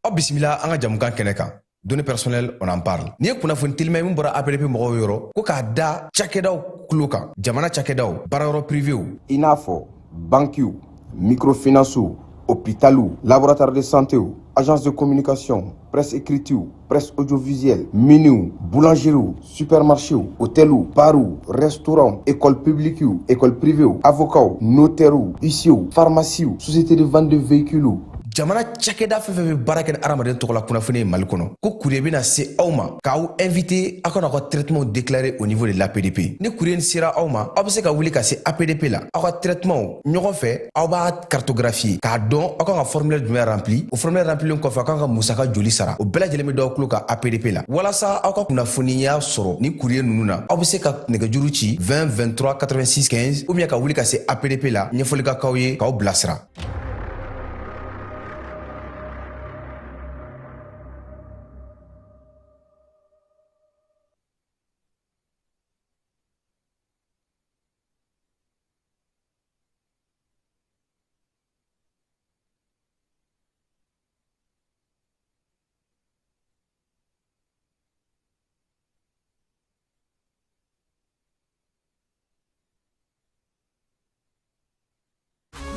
Aw bisimila an ka jamukan kɛnɛ kan. Données personnelles, on en parle. Ni ye kunnafoni telima min bɔra APDP mɔgɔw yɔrɔ ko k'a da cakɛdaw tulo kan, jamana cakɛdaw, baarayɔrɔ privéw, i n'a fɔ bankiw, microfinancew, hôpitaliw, laboratoire de santéw, agence de communication, presse écritew, presse audiovisuelle, miniw, boulangeriew, supermarchéw, hôteliw, barw, restaurants, école publiquew, école privéw, avocats, notaires, huissiers, pharmacies, société de vente de véhicules. Jamana cakɛda fɛn fɛn bɛ baara kɛ ni hadamaden tɔgɔ la kunnafoni ye Mali kɔnɔ, ko courrier bɛna se aw ma k'aw invité aw ka n'aw ka traitement déclarer au niveau de l'APDP. Ni courrier nin sera aw ma, aw bɛ se ka wuli ka se APDP la, aw ka traitement ɲɔgɔn fɛ, aw b'a cartographier k'a dɔn aw kan ka formulaire jumɛn rempli. O formulaire remplilen kɔfɛ, aw kan ka musaka joli sara, o bɛɛ lajɛlen bɛ d'aw tulo kan APDP la. Walasa aw ka kunnafoniya sɔrɔ ni courrier ninnu na, aw bɛ se ka nɛgɛjuru ci 20 23 86 15 ou bien ka wuli ka se APDP la, ɲɛfɔli ka k'aw ye k'aw bilasira.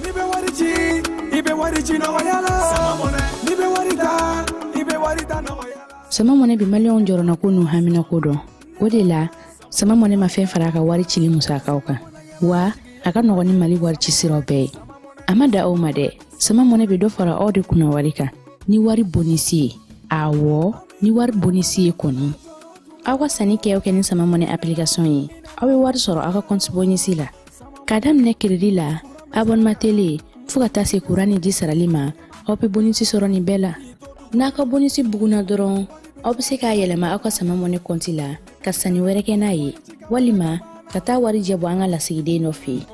N'i bɛ wari ci, i bɛ wari ci nɔgɔya la. N'i bɛ wari ta, i bɛ wari ta nɔgɔya la. Sama Mɔnɛ bɛ maliyɛnw jɔrɔna ko n'u haminako dɔn. O de la, Sama Mɔnɛ ma fɛn fara a ka wari cili musakaw kan, wa a ka nɔgɔn ni Mali wari ci siraw bɛɛ ye. A ma da aw ma dɛ, Sama Mɔnɛ bɛ dɔ fara aw de kunna wari kan ni wari bonisi ye. Awɔ, ni wari bonisi ye kɔni. Aw ka sanni kɛ o kɛ ni Sama Mɔnɛ application ye, aw bɛ wari sɔrɔ aw ka compte bonisi la. K'a daminɛ crédit la, abonnement télé, fo ka taa se courant ni ji sarali ma, aw bɛ bonisi sɔrɔ nin bɛɛ la. N'a ka bonisi bugunna dɔrɔn, aw bɛ se k'a yɛlɛma aw ka Sama Mɔnɛ compte la ka sanni wɛrɛ kɛ n'a ye, walima ka taa wari jɛ bɔ an ka lasigiden dɔ fɛ yen.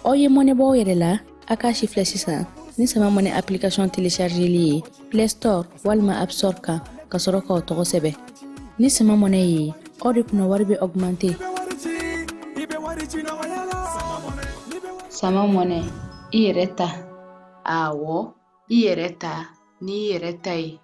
Aw ye mɔnɛ bɔ aw yɛrɛ la, a k'a si filɛ sisan ni Sama Mɔnɛ application téléchargeli ye Play Store walima App Store kan, ka sɔrɔ k'aw tɔgɔ sɛbɛn. Ni Sama Mɔnɛ ye, aw de kunna wari bɛ augmenter. Sama Mɔnɛ, i yɛrɛ ta. Awɔ, i yɛrɛ ta n'i yɛrɛ ta ye.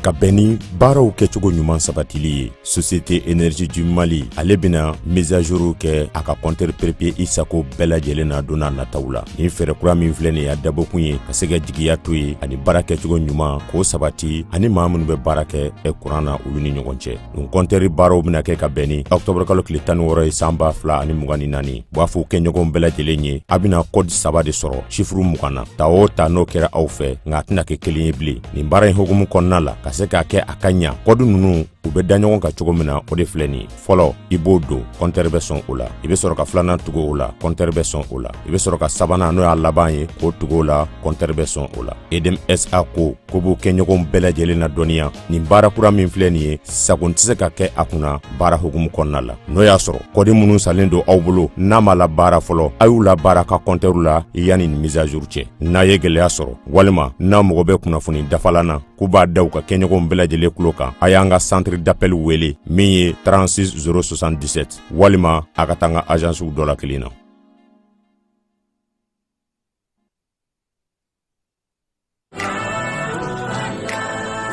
Ka bɛn ni baaraw kɛcogo ɲuman sabatili ye, Société Énergie du Mali ale bɛna mise à jour kɛ a ka compteur prépayé i sago bɛɛ lajɛlen na don n'a nataw la. Nin fɛɛrɛ kura min filɛ nin ye, a dabɔkun ye ka se ka jigiya to ye ani baara kɛcogo ɲuman k'o sabati ani maa minnu bɛ baara kɛ kuran na, olu ni ɲɔgɔn cɛ. Nin compteur baaraw bɛna kɛ ka bɛn ni octobre kalo tile 16 ye san 2024. U b'a fɔ kɛɲɔgɔnw bɛɛ lajɛlen ye, a bɛna code saba de sɔrɔ chiffre 20 na. Ta o ta, n'o kɛra aw fɛ, nka a tɛna kɛ kelen ye bilen. Nin baara in hukumu kɔnɔna la, ka se k'a kɛ a ka ɲa, code ninnu u bɛ da ɲɔgɔn kan cogo min na, o de filɛ nin ye. Fɔlɔ, i b'o don, compteur bɛ sɔn o la. I bɛ sɔrɔ ka filanan tugu o la, compteur bɛ sɔn o la. I bɛ sɔrɔ ka sabanan, n'o y'a laban ye, k'o tugu o la, compteur bɛ sɔn o la. EDM SA ko ko b'o kɛɲɔgɔnw bɛɛ lajɛlen na dɔnniya, nin baara kura min filɛ nin ye, sago tɛ se ka kɛ a kunna baara hukumu kɔnɔna la. N'o y'a sɔrɔ code minnu salen don aw bolo n'a ma la baara fɔlɔ, a y'u la baara ka compteur la yanni nin mise à jour cɛ. N'a ye gɛlɛya sɔrɔ walima n'a mago bɛ kunnafoni dafalan na, k'u b'a da u ka kɛɲɔgɔnw bɛɛ lajɛlen tulo kan, a y'an ka centre d'appel wele min ye 36 077, walima a ka taa an ka agencew dɔ la kelen na.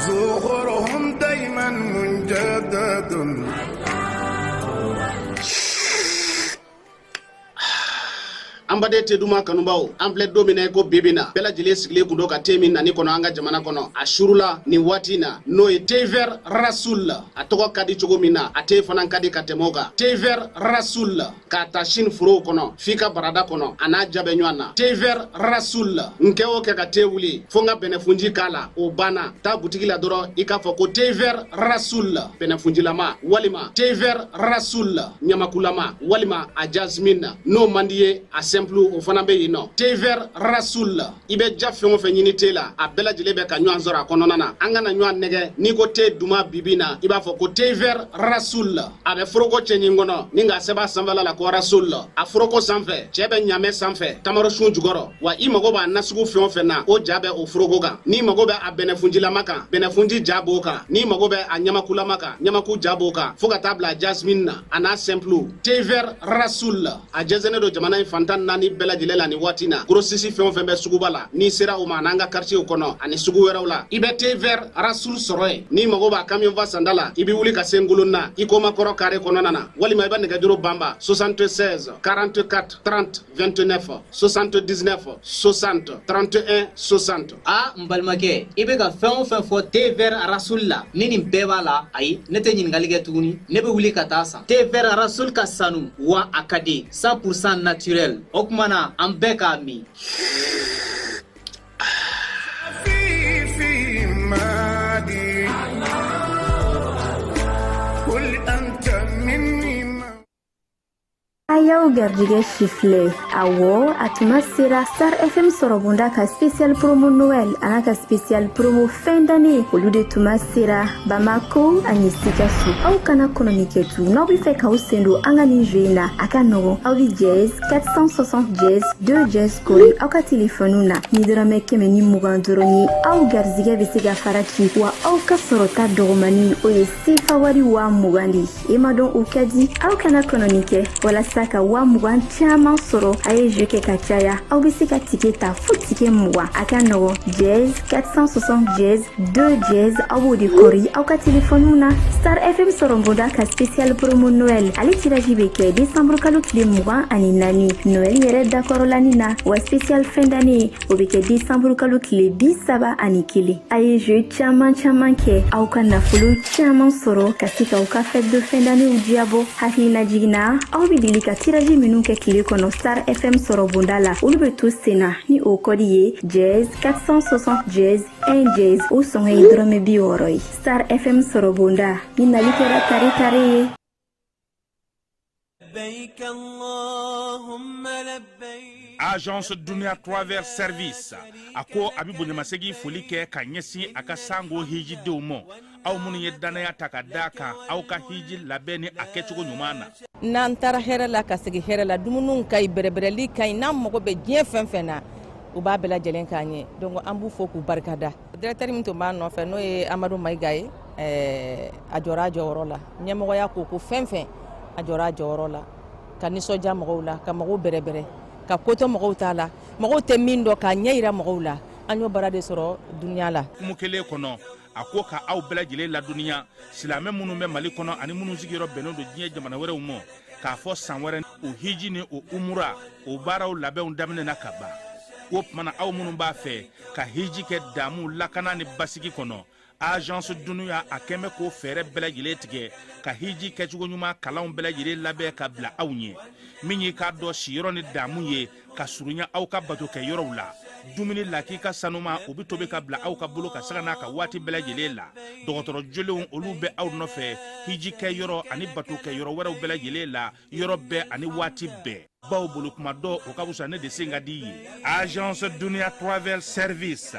زخرهم دايما مجدد. An baden te duman kanubaw, an filɛ don min na i ko bibi na, bɛɛ lajɛlen sigilen kun don ka te min nani kɔnɔ an ka jamana kɔnɔ a surula nin waati na, n'o ye thé vert Rasoul. A tɔgɔ ka di cogo min na, a te fana ka di ka tɛmɛ o kan. Thé vert Rasoul, k'a ta sini forow kɔnɔ f'i ka barada kɔnɔ, a n'a ja bɛ ɲɔgɔn na. Thé vert Rasoul, n kɛ o kɛ ka te wuli fo n ka bɛnɛfunji k'a la, o banna. Taa butigi la dɔrɔn, i k'a fɔ ko thé vert Rasoul bɛnɛfunjilama, walima thé vert Rasoul ɲamakulama, walima a jasmine. N'o man di ye, a simple. simple o fana bɛ yen nɔ. Thé vert Rasoul, i bɛ ja fɛn o fɛn ɲini te la, a bɛɛ lajɛlen bɛ ka ɲɔgɔn sɔrɔ a kɔnɔna na. An kana ɲɔgɔn nɛgɛ, n'i ko te duman bibi na, i b'a fɔ ko thé vert Rasoul. A bɛ foroko cɛɲi kɔnɔ ni k'a sɛbɛn a sanfɛla la ko Rasoul. A foroko sanfɛ, cɛ bɛ ɲamɛ sanfɛ, tamaro sun jukɔrɔ. Wa i mago b'a nasugu fɛn o fɛn na, o ja bɛ o foroko kan. N'i mago bɛ a bɛnɛfunjilama kan, bɛnɛfunji ja b'o kan. N'i mago bɛ a ɲamakulama kan, ɲamaku ja b'o kan, fo ka taa bila jasmine na a n'a simple. Thé vert Rasoul, a jɛnsɛnnen don jamana in fantan naani bɛɛ lajɛlen la nin waati na. Grossiste fɛn o fɛn bɛ suguba la, n'i sera o ma n'an ka quartier kɔnɔ ani sugu wɛrɛw la, i bɛ thé vert Rasoul sɔrɔ yen. N'i mago b'a camion fa sanda la, i bɛ wuli ka se Ngolonna i Komakɔrɔ carré kɔnɔna na, walima i bɛ nɛgɛjuru banba 76 44 30 29 79 60 31 60. A n balimakɛ, i bɛ ka fɛn o fɛn fɔ thé vert Rasoul la, ni nin bɛɛ b'a la, ayi, ne tɛ ɲininkali kɛ tuguni, ne bɛ wuli ka taa san. Thé vert Rasoul ka sanu wa a ka di, 100% naturel. O tuma na an bɛɛ k'a min. A y'aw garijɛgɛ sifilɛ. Awɔ, a tuma sera Star FM sɔrɔbonda ka spécial promo Noël a n'a ka spécial promo fin d'année, olu de tuma sera Bamako ani Sikaso. Aw kana kɔnɔni kɛ tu. N'aw bɛ fɛ k'aw sen don an ka nin jeu in na, a ka nɔgɔn. Aw bɛ dièse 460 dièse 2 dièse kori aw ka telefɔniw na. Ni dɔrɔmɛ 120 dɔrɔn ye, aw garijɛgɛ bɛ se ka fara ci, wa aw ka sɔrɔta dɔgɔmani, o ye sefa wari 20,000 de ye. E ma dɔn o ka di. Aw kana kɔnɔni kɛ. Walasa ka 20,000 caman sɔrɔ, a ye jeu kɛ ka caya. Aw bɛ se ka ticket ta fo ticket 20. A ka nɔgɔn, dièse 460 dièse 2 dièse, aw b'o de kɔri aw ka telefɔniw na. Star FM sɔrɔbonda ka spécial promo Noël, ale tirage bɛ kɛ décembre kalo tile 24, Noël yɛrɛ dakɔrɔlani na, wa spécial fin d'année, o bɛ kɛ décembre kalo tile 31. A ye jeu caman caman kɛ, aw ka nafolo caman sɔrɔ ka se k'aw ka fête de fin d'année diyabɔ. Hakilina jiginna, aw bɛ deli ka tirage minnu kɛ tile kɔnɔ Star FM sɔrɔbonda la, olu bɛ to sen na ni o code ye dièse 460 dièse 1 dièse. O sɔngɔ ye dɔrɔmɛ 60 ye. Star FM sɔrɔbonda, ni nali kɛra tare tare ye. Agence Dunia Travel Service a ko a bɛ bonyamasegin foli kɛ ka ɲɛsin a ka sango hijidenw ma, aw minnu ye danaya ta ka d'a kan aw ka hiji labɛn ni a kɛcogo ɲuman na. N'an taara hɛrɛ la ka segin hɛrɛ la, dumuniw ka ɲi, bɛrɛbɛrɛli ka ɲi, n'an mago bɛ diɲɛ fɛn fɛn na, u b'a bɛɛ lajɛlen k'an ye. Donc an b'u fo k'u barikada. Directeur min tun b'an nɔfɛ, n'o ye Amadu Mayiga ye, a jɔra a jɔyɔrɔ la. Ɲɛmɔgɔya ko ko fɛn fɛn, a jɔra a jɔyɔrɔ la ka nisɔndiya mɔgɔw la, ka mɔgɔw bɛrɛbɛrɛ, ka ko to mɔgɔw t'a la, mɔgɔw tɛ min dɔn, k'a ɲɛ yira mɔgɔw la. An y'o baara de sɔrɔ dunuya la. Hukumu kelen kɔnɔ, a ko ka aw bɛɛ lajɛlen ladɔnniya, silamɛ minnu bɛ Mali kɔnɔ ani minnu sigiyɔrɔ bɛnnen don diɲɛ jamana wɛrɛw ma, k'a fɔ san wɛrɛ o hiji ni o umura o baaraw labɛnw daminɛna ka ban. O tuma na, aw minnu b'a fɛ ka hiji kɛ damu, lakana ni basigi kɔnɔ, Agence Dunuya a kɛn bɛ k'o fɛɛrɛ bɛɛ lajɛlen tigɛ ka hiji kɛcogo ɲuman kalanw bɛɛ lajɛlen labɛn ka bila aw ɲɛ. Min y'i k'a dɔn siyɔrɔ ni damu ye ka surunya aw ka bato kɛ yɔrɔw la, dumuni lakika sanuma, o bɛ tobi ka bila aw ka bolo ka saga n'a ka waati bɛɛ lajɛlen la. Dɔgɔtɔrɔ jolenw, olu bɛ aw nɔfɛ hiji kɛ yɔrɔ ani bato kɛ yɔrɔ wɛrɛw bɛɛ lajɛlen la, yɔrɔ bɛɛ ani waati bɛɛ. Baw bolo kuma dɔ, o ka fisa ne de sen ka di ye. Agence Dunia Travel Service,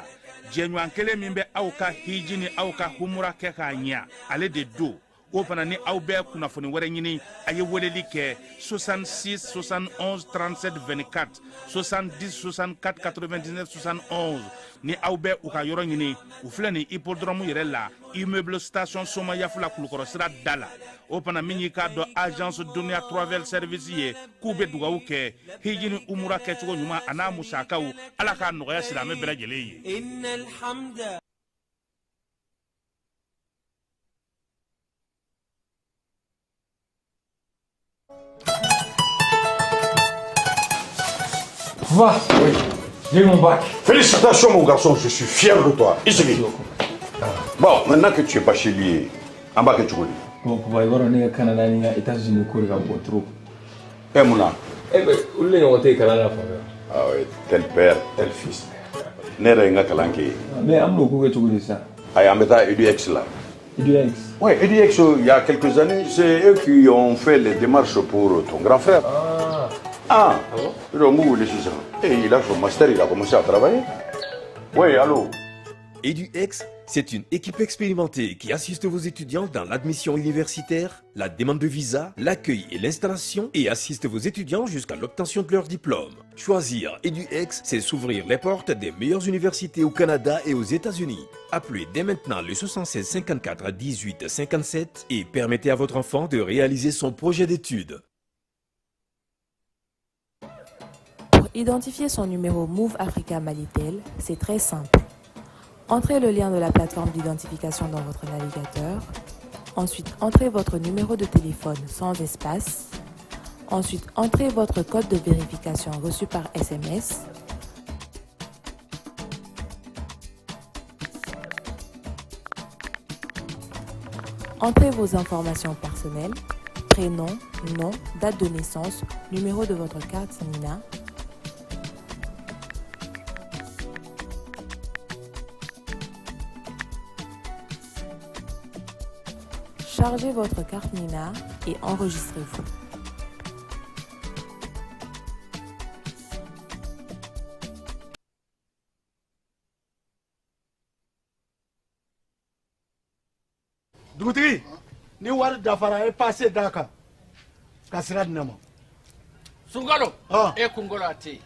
jɛɲɔgɔn kelen min bɛ aw ka hiji ni aw ka humura kɛ k'a ɲɛ, ale de don. O fana ni aw bɛ kunnafoni wɛrɛ ɲini, a ye weleli kɛ 66 71 37 24, 70 64 99 71. Ni aw bɛ u ka yɔrɔ ɲini, u filɛ nin hippodrome yɛrɛ la, immeuble station Somayafula, Kulukɔrɔ sira da la. O fana min y'i k'a dɔn Agence Dunia Travel Service ye, k'u bɛ dugawu kɛ hiji ni umura kɛcogo ɲuman a n'a musakaw, Ala k'a nɔgɔya silamɛ bɛɛ lajɛlen ye. Va. Oui. J'ai eu mon bac. Félicitations, mon garçon, je suis fier de toi. Ici. Bon, maintenant que tu es bachelier, en bas que tu connais. Bon, papa, i b'a dɔn ne ka Canada ni ka États-Unis ko de ka bon trop. Eh, mun na? Eh, mais olu de ɲɔgɔn tɛ yen kalan na fan fɛ. Ah oui, tel père, tel fils. Ne yɛrɛ ye n ka kalan kɛ yen. Mais an bɛn'o ko kɛ cogo di sisan? Ayi, an bɛ taa EDX la. EDX? Oui, EDX, il y a quelques années, c'est eux qui ont fait les démarches pour ton grand frère. Ah. Ah, ah bon? Donc, Et il a son master, il a commencé à travailler. Oui, allô? EduEx, c'est une équipe expérimentée qui assiste vos étudiants dans l'admission universitaire, la demande de visa, l'accueil et l'installation et assiste vos étudiants jusqu'à l'obtention de leur diplôme. Choisir EduEx, c'est s'ouvrir les portes des meilleures universités au Canada et aux États-Unis. Appelez dès maintenant le 76 54 18 57 et permettez à votre enfant de réaliser son projet d'études. Pour identifier son numéro Move Africa Malitel, c'est très simple. Entrez le lien de la plateforme d'identification dans votre navigateur. Ensuite, entrez votre numéro de téléphone sans espace. Ensuite, entrez votre code de vérification reçu par SMS. Entrez vos informations personnelles, prénom, nom, date de naissance, numéro de votre carte NINA. Chargez votre carte NINA et enregistrez-vous. Dugutigi, ni wari dafara, e passe d'a kan ka sira di ne ma. Sunkalo, e kunkolo a tɛ yen.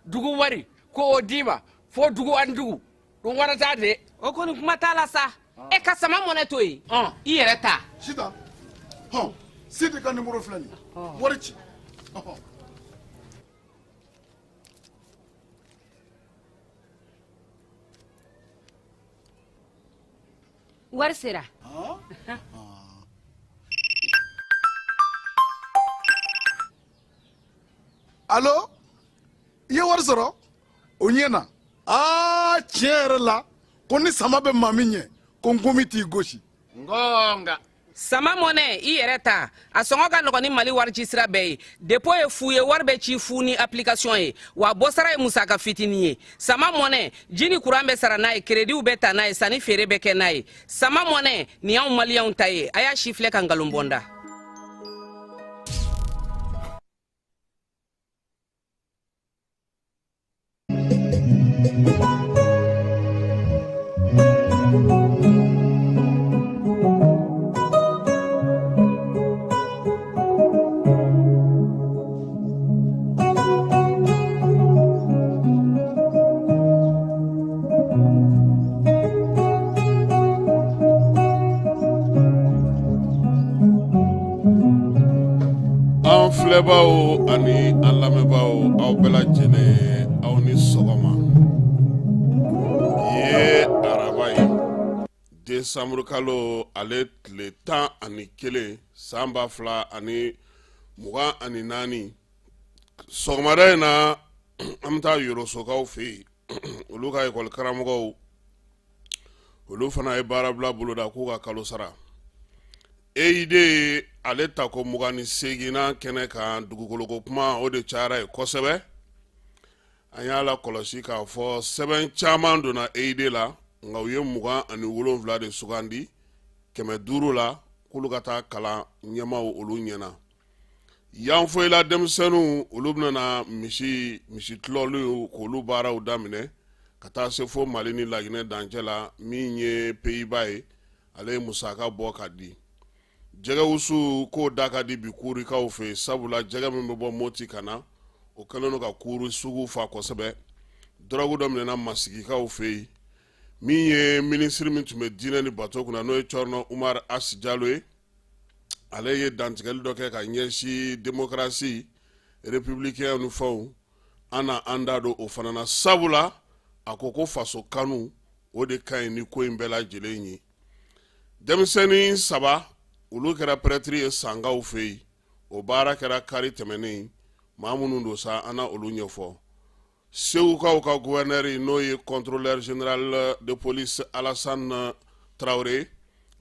Dugu wari ko o d'i ma fo dugu ani dugu dun wara t'a de. O kɔni kuma t'a la sa. E ka sama mɔnɛ to yen. I yɛrɛ ta. Sitan, hɔn, Sidi ka numéro filɛ nin ye. Wari ci. Wari sera. Allo, i ye wari sɔrɔ? O ɲɛna. Aa, tiɲɛ yɛrɛ la, ko ni sama bɛ maa min ɲɛ, ko nkomi t'i gosi. Ngonga. Sama mɔnɛ, i yɛrɛ ta. A sɔngɔ ka nɔgɔn ni Mali wari ci sira bɛɛ ye. Dépôt ye fu ye, wari bɛ ci fu ni application ye. Wa bɔsara ye musaka fitinin ye. Sama mɔnɛ, ji ni kuran bɛ sara n'a ye, créditw bɛ ta n'a ye, sanni feere bɛ kɛ n'a ye. Sama mɔnɛ, nin y'anw maliyɛnw ta ye. A y'a si filɛ ka nkalon bɔ n da. An filɛbaw ani an lamɛnbaaw, aw bɛɛ lajɛlen, aw ni sɔgɔma. Bi ye araba ye, desanburu kalo ale tile 11 san 2024. Sɔgɔmada in na, an bɛ taa Yorosokaw fɛ yen. Olu ka ekɔli karamɔgɔw, olu fana ye baarabila boloda k'u ka kalo sara. EID ale tako 28nan kɛnɛ kan, dugukoloko kuma o de cayara yen kosɛbɛ. An y'a la kɔlɔsi k'a fɔ sɛbɛn caman donna EID la, nka u ye 27 de sugandi 500 la k'olu ka taa kalan ɲɛmaaw olu ɲɛna. Yanfoyila denmisɛnninw, olu bɛna misi misi tulɔliw k'olu baaraw daminɛ ka taa se fo Mali ni Laginɛ dancɛ la. Min ye Pays-Bas ye, ale ye musaka bɔ ka di. Jɛgɛwusu k'o da ka di bi kuurikaw fɛ yen, sabula jɛgɛ min bɛ bɔ Moti ka na, o kɛlen don ka kuuri sugu fa kosɛbɛ. Dɔrɔgu dɔ minɛna Masigikaw fɛ yen. Min ye minisiri min tun bɛ diinɛ ni bato kunna, n'o ye Cɔrɔnɔ Umar As Jalo ye, ale ye dantigɛli dɔ kɛ ka ɲɛsin démocratie républicain ni fɛnw. An na an da don o fana na, sabula a ko ko faso kanu o de ka ɲi ni ko in bɛɛ lajɛlen ye. Denmisɛnnin saba, olu kɛra prêtre ye Sankaw fɛ yen. O baara kɛra kari tɛmɛnen. Maa minnu don sa, an na olu ɲɛfɔ. Segukaw ka gouverneur, n'o ye contrôleur général de police Alassane Traoré,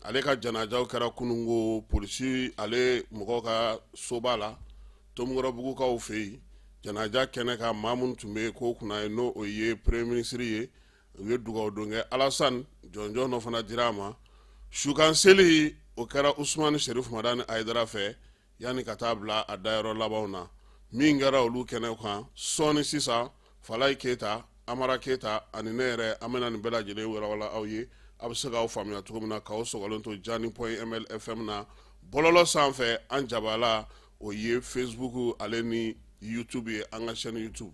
ale ka janajaw kɛra kunungo polisi ale mɔgɔw ka soba la Tomikɔrɔbugukaw fɛ yen. Janaja kɛnɛ kan, maa minnu tun bɛ yen ko kunna ye, n'o ye premier ministre ye, u ye dugawu don kɛ Alassane. Jɔnjɔn dɔ fana dira a ma. Sukan seli o kɛra Usumani Serif Madani Hayidara fɛ yanni ka taa bila a dayɔrɔ labanw na. Min kɛra olu kɛnɛ kan sɔɔni sisan, Falayi Keyita, Amara Keyita ani ne yɛrɛ, an bɛna nin bɛɛ lajɛlen walawala aw ye, aw bɛ se k'aw faamuya cogo min na, k'aw sɔgɔlen to Jani point MLFM na bɔlɔlɔ sanfɛ. An jabala o ye Facebook ale ni YouTube ye, an ka chaîne YouTube.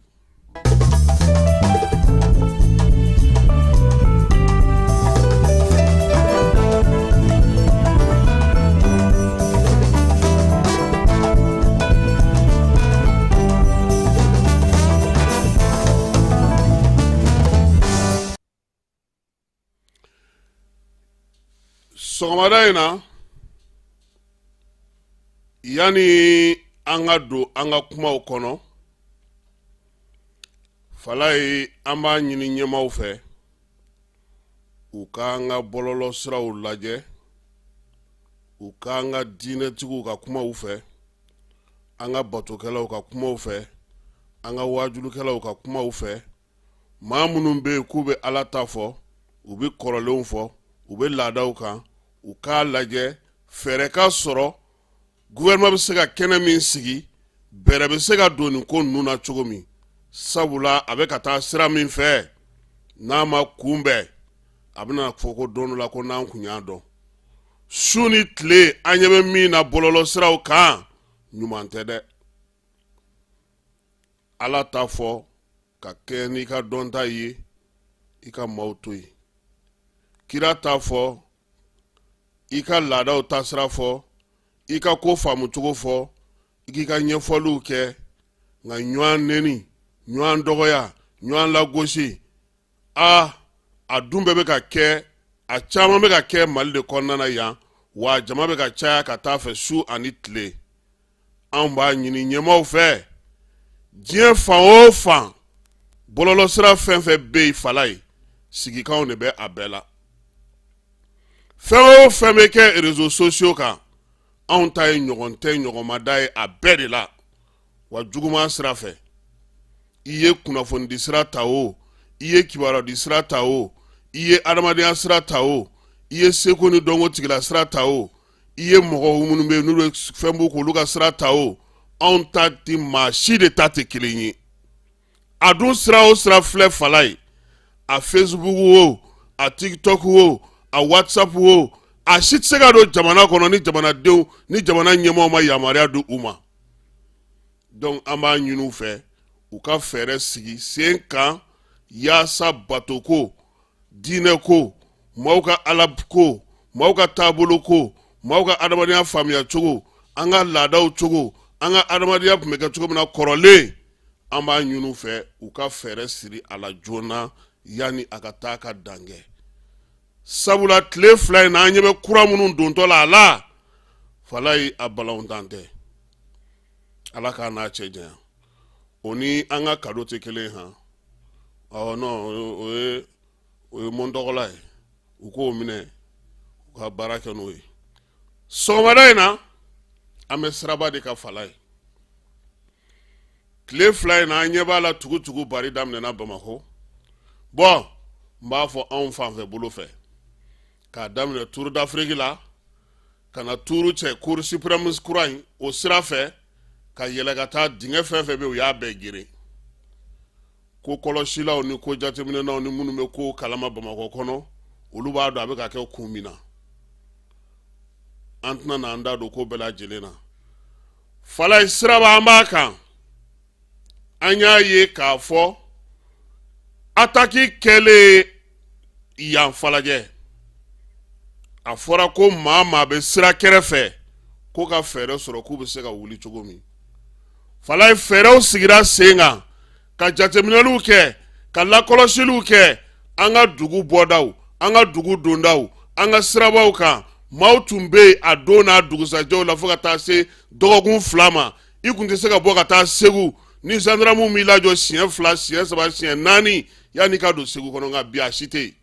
Sɔgɔmada in na, yanni an ka don an ka kumaw kɔnɔ, Falayi, an b'a ɲini ɲɛmaaw fɛ u k'an ka bɔlɔlɔ siraw lajɛ, u k'an ka diinɛtigiw ka kumaw fɛ, an ka batokɛlaw ka kumaw fɛ, an ka waajulukɛlaw ka kumaw fɛ, maa minnu bɛ yen k'u bɛ Ala ta fɔ, u bɛ kɔrɔlenw fɔ, u bɛ laadaw kan, u k'a lajɛ fɛɛrɛ ka sɔrɔ gouvernement bɛ se ka kɛnɛ min sigi, bɛrɛ bɛ se ka don nin ko ninnu na cogo min. Sabula a bɛ ka taa sira min fɛ, n'a ma kunbɛn, a bɛna fɔ ko don dɔ la ko n'an kun y'a dɔn. Su ni tile an ɲɛ bɛ min na bɔlɔlɔ siraw kan, ɲuman tɛ dɛ. Ala ta fɔ ka kɛ n'i ka dɔnta ye, i ka maaw to yen. Kira ta fɔ, i ka laadaw taasira fɔ, i ka ko faamucogo fɔ, i k'i ka ɲɛfɔliw kɛ. Nka ɲɔgɔn neni, ɲɔgɔn dɔgɔya, ɲɔgɔn lagosi, a a dun bɛɛ bɛ ka kɛ, a caman bɛ ka kɛ Mali de kɔnɔna na yan, wa jama bɛ ka caya ka taa fɛ su ani tile. Anw b'a ɲini ɲɛmaaw fɛ, diɲɛ fan o fan, bɔlɔlɔsira fɛn fɛn bɛ yen, Falayi, sigikanw de bɛ a bɛɛ la. Fɛn o fɛn bɛ kɛ réseaux sociaux kan, anw ta ye ɲɔgɔn tɛ ɲɔgɔnmada ye a bɛɛ de la. Wa juguman sira fɛ, i ye kunnafonidi sira ta o, i ye kibaruyadi sira ta o, i ye adamadenya sira ta o, i ye seko ni dɔnko tigila sira ta o, i ye mɔgɔ minnu bɛ yen n'olu bɛ fɛn b'u k'olu ka sira ta o, anw ta tɛ maa si de ta tɛ kelen ye. A dun sira o sira filɛ Falayi, a Facebook o, a TikTok o, a WhatsApp o, a si tɛ se ka don jamana kɔnɔ ni jamanadenw ni jamana ɲɛmaaw ma yamaruya di u ma. Donc an b'a ɲini u fɛ u ka fɛɛrɛ sigi sen kan yaasa batoko, diinɛ ko, maaw ka ala ko, maaw ka taabolo ko, maaw ka adamadenya faamuya cogo, an ka laadaw cogo, an ka adamadenya tun bɛ kɛ cogo min na kɔrɔlen, an b'a ɲini u fɛ u ka fɛɛrɛ siri a la joona yanni a ka taa ka dan kɛ. Sabula tile fila in na, an ɲɛ bɛ kura minnu dontɔ la a la, Falayi, a balontan tɛ. Ala k'a n'a cɛ janya. O ni an ka kado tɛ kelen han. Awɔ, non, o ye mɔntɔgɔla ye, u k'o minɛ u ka baara kɛ n'o ye. Sɔgɔmada in na, an bɛ siraba de ka Falayi. Tile fila in na, an ɲɛ b'a la tugutugu bari daminɛna Bamakɔ. Bɔn, n b'a fɔ anw fanfɛ bolo fɛ, k'a daminɛ Tour d'Afrique la ka na tuuru cɛ Cour suprême kura in, o sira fɛ ka yɛlɛ ka taa dingɛ fɛn fɛn bɛ yen, u y'a bɛɛ geren. Ko kɔlɔsilaw ni ko jateminɛnaw ni minnu bɛ ko kalama Bamakɔ kɔnɔ, olu b'a dɔn a bɛ ka kɛ kun min na. An tɛna n'an da don ko bɛɛ lajɛlen na. Falayi, siraba an b'a kan, an y'a ye k'a fɔ ataki kɛlen yan Falajɛ, a fɔra ko maa maa bɛ sira kɛrɛfɛ ko ka fɛɛrɛ sɔrɔ k'u bɛ se ka wuli cogo min. Falayi, fɛɛrɛw sigira sen kan ka jateminɛliw kɛ, ka lakɔlɔsiliw kɛ an ka dugu bɔdaw, an ka dugu dondaw, an ka sirabaw kan. Maaw tun bɛ yen a don n'a dugusajɛw la fo ka taa se dɔgɔkun 2 ma, i kun tɛ se ka bɔ ka taa Segu ni zandarmu m'i lajɔ siɲɛ 2, siɲɛ 3, siɲɛ 4 yanni ka don Segu kɔnɔ. Nka bi a si tɛ yen,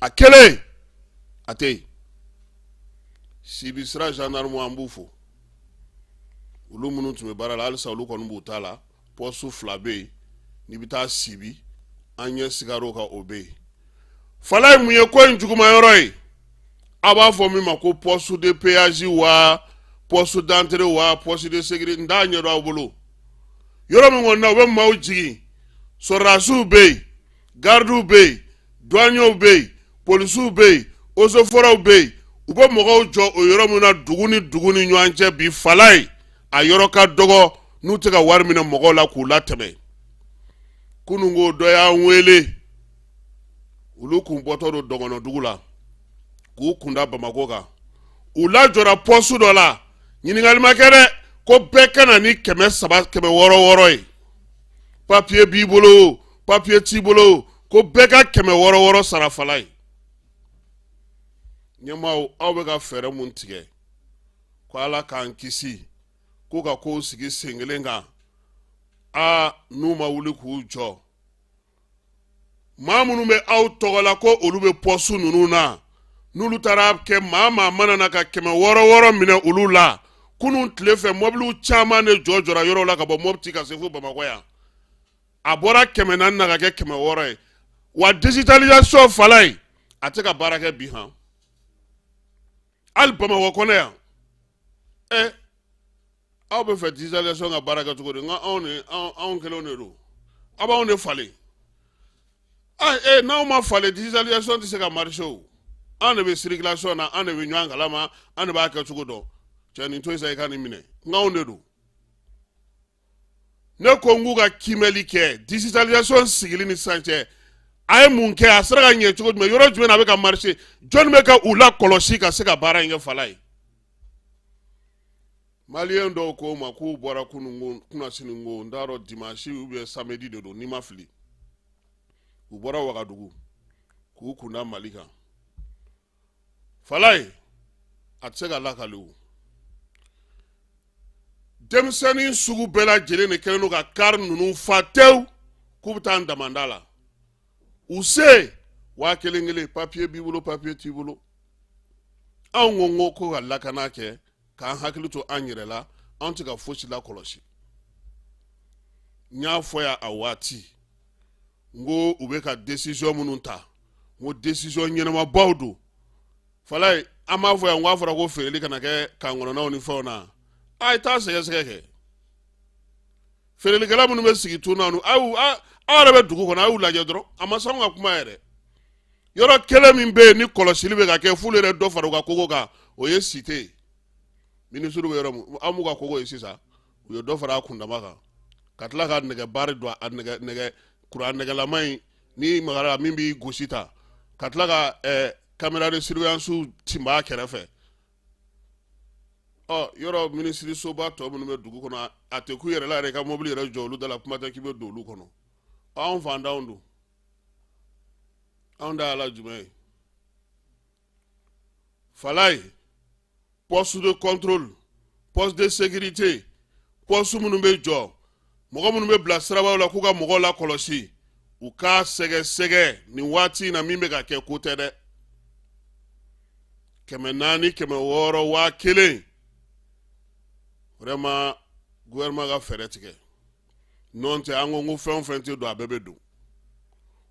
a kelen a tɛ yen. Sibi sira zandarmu, an b'u fo, olu minnu tun bɛ baara la halisa, olu kɔni b'u ta la. Pɔsu 2 bɛ yen n'i bɛ taa Sibi, an ɲɛ sigar'o kan, o bɛ yen. Falayi, mun ye ko in juguman yɔrɔ ye? A b'a fɔ min ma ko poste de péage wa Poste d'entrée wa poste de sécurité, n t'a ɲɛdɔn aw bolo. Yɔrɔ min kɔni na u bɛ maaw jigin, sɔrɔdasiw bɛ yen, garidiw bɛ yen, douaniers bɛ yen, polisiw bɛ yen, eaux et forêts bɛ yen. U bɛ mɔgɔw jɔ o yɔrɔ min na dugu ni dugu ni ɲɔgɔn cɛ bi fala ye, a yɔrɔ ka dɔgɔ n'u tɛ ka wari minɛ mɔgɔw la k'u latɛmɛ. Kunun ko dɔ y'an wele, olu kun bɔtɔ don dɔgɔnɔdugu la k'u kunda Bamakɔ kan. U lajɔra poste dɔ la, ɲininkali ma kɛ dɛ, ko bɛɛ ka na ni 300, 600 wɔɔrɔ ye. Papiye b'i bolo, papiye t'i bolo, ko bɛɛ ka 600 wɔɔrɔ sara fala ye. Ɲɛmaaw, aw bɛ ka fɛɛrɛ mun tigɛ ko Ala k'an kisi k'u ka kow sigi sen kelen kan, aa n'u ma wuli k'u jɔ, maa minnu bɛ aw tɔgɔ la ko olu bɛ poste ninnu na, n'olu taara kɛ maa maa mana na ka 600 wɔɔrɔ minɛ olu la. Kunun tile fɛ, mɔbiliw caman de jɔ jɔra yɔrɔw la ka bɔ Mɔpti ka se fo Bamakɔ yan. A bɔra 400 na ka kɛ 600 ye. Wa digitalisation fala ye, a tɛ ka baara kɛ bi han, hali Bamakɔ kɔnɔ yan. Ɛ, aw bɛ fɛ digitalisation ka baara kɛ cogo di? Nka anw ni anw kelenw de don, aw b'anw de falen. Aa, n'aw ma falen, digitalisation tɛ se ka marcher o. Anw de bɛ circulation na, an de bɛ ɲɔgɔn kalama, an de b'a kɛ cogo dɔn. Cɛ, nin to yen sa, i ka nin minɛ. Nka anw de don. Ne ko n k'u ka kiimɛli kɛ digitalisation sigili ni sisan cɛ, a ye mun kɛ? A sera ka ɲɛ cogo jumɛn? Yɔrɔ jumɛn na a bɛ ka marcher? Jɔnni bɛ ka u lakɔlɔsi ka se ka baara in kɛ fala ye? Maliyɛn dɔw ko ma k'u bɔra kunun kunasini, ko n t'a dɔn, dimanche ou bien samedi de don, n'i ma fili, u bɔra Wagadugu k'u kunda Mali kan. Falaye, a tɛ se ka lakali o. Denmisɛnnin sugu bɛɛ lajɛlen de kɛlen don ka kari ninnu fa tewu k'u bɛ taa damanda la. U se 1000 kelen, papiye b'i bolo, papiye t'i bolo. Anw ko ka lakana kɛ, k'an hakili to an yɛrɛ la, an tɛ ka fosi lakɔlɔsi. N y'a fɔ yan a waati, n ko u bɛ ka décision minnu ta, n ko décision ɲɛnamabaw don. Falaye, an b'a fɔ yan n ko a fɔra ko feereli kana kɛ kan kɔnɔnaw ni fɛnw na. A ye taa sɛgɛsɛgɛ kɛ, feerelikɛla minnu bɛ sigi tun na, aw aw yɛrɛ bɛ dugu kɔnɔ, a y'u lajɛ dɔrɔn. A ma s'anw ka kuma yɛrɛ. Yɔrɔ kelen min bɛ yen ni kɔlɔsili bɛ ka kɛ f'olu yɛrɛ dɔ fara u ka kogo kan, o ye cité ye. Minisiriw bɛ yɔrɔ min, an b'u ka kogo ye sisan, u ye dɔ fara a kundama kan ka tila ka nɛgɛ baari don a nɛgɛ nɛgɛ kuran nɛgɛlama in ni magara min b'i gosi ta, ka tila ka caméra de surveillance tinba a kɛrɛfɛ. Ɔ, yɔrɔ minisiri soba tɔ minnu bɛ dugu kɔnɔ, a tɛ k'u yɛrɛ la yɛrɛ i ka mobili yɛrɛ jɔ olu da la, kuma tɛ k'i bɛ don olu kɔnɔ. Anw fantanw don, anw da ala jumɛn ye? Falaye, poste de contrôle, poste de sécurité, poste minnu bɛ jɔ, mɔgɔ minnu bɛ bila sirabaw la k'u ka mɔgɔw lakɔlɔsi, u k'a sɛgɛsɛgɛ nin waati in na. Min bɛ ka kɛ, ko tɛ dɛ. 400, 600, 1000, vraiment, gouvernement ka fɛɛrɛ tigɛ. N'o tɛ, an ko fɛn o fɛn tɛ don, a bɛɛ bɛ don.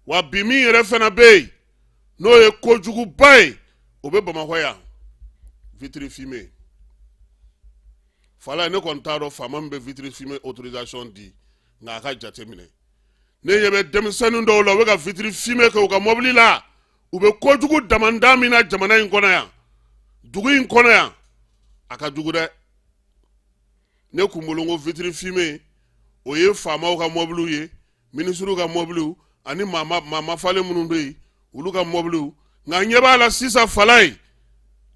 Wa bi min yɛrɛ fana bɛ yen, n'o ye kojuguba ye, o bɛ Bamakɔ yan, vitre fumée. Falaye, ne kɔni t'a dɔn faama min bɛ vitre fumée autorisation di, nka a ka jate minɛ. Ne ɲɛ bɛ denmisɛnnin dɔw la, u bɛ ka vitre fumée kɛ u ka mɔbili la. U bɛ kojugu damanda min na jamana in kɔnɔ yan, dugu in kɔnɔ yan, a ka jugu dɛ. Ne kun bolo ko vitre fumée, o ye faamaw ka mɔbiliw ye, minisiriw ka mɔbiliw ani maa mafalen minnu bɛ yen, olu ka mɔbiliw. Nka ɲɛ b'a la sisan, Falaye,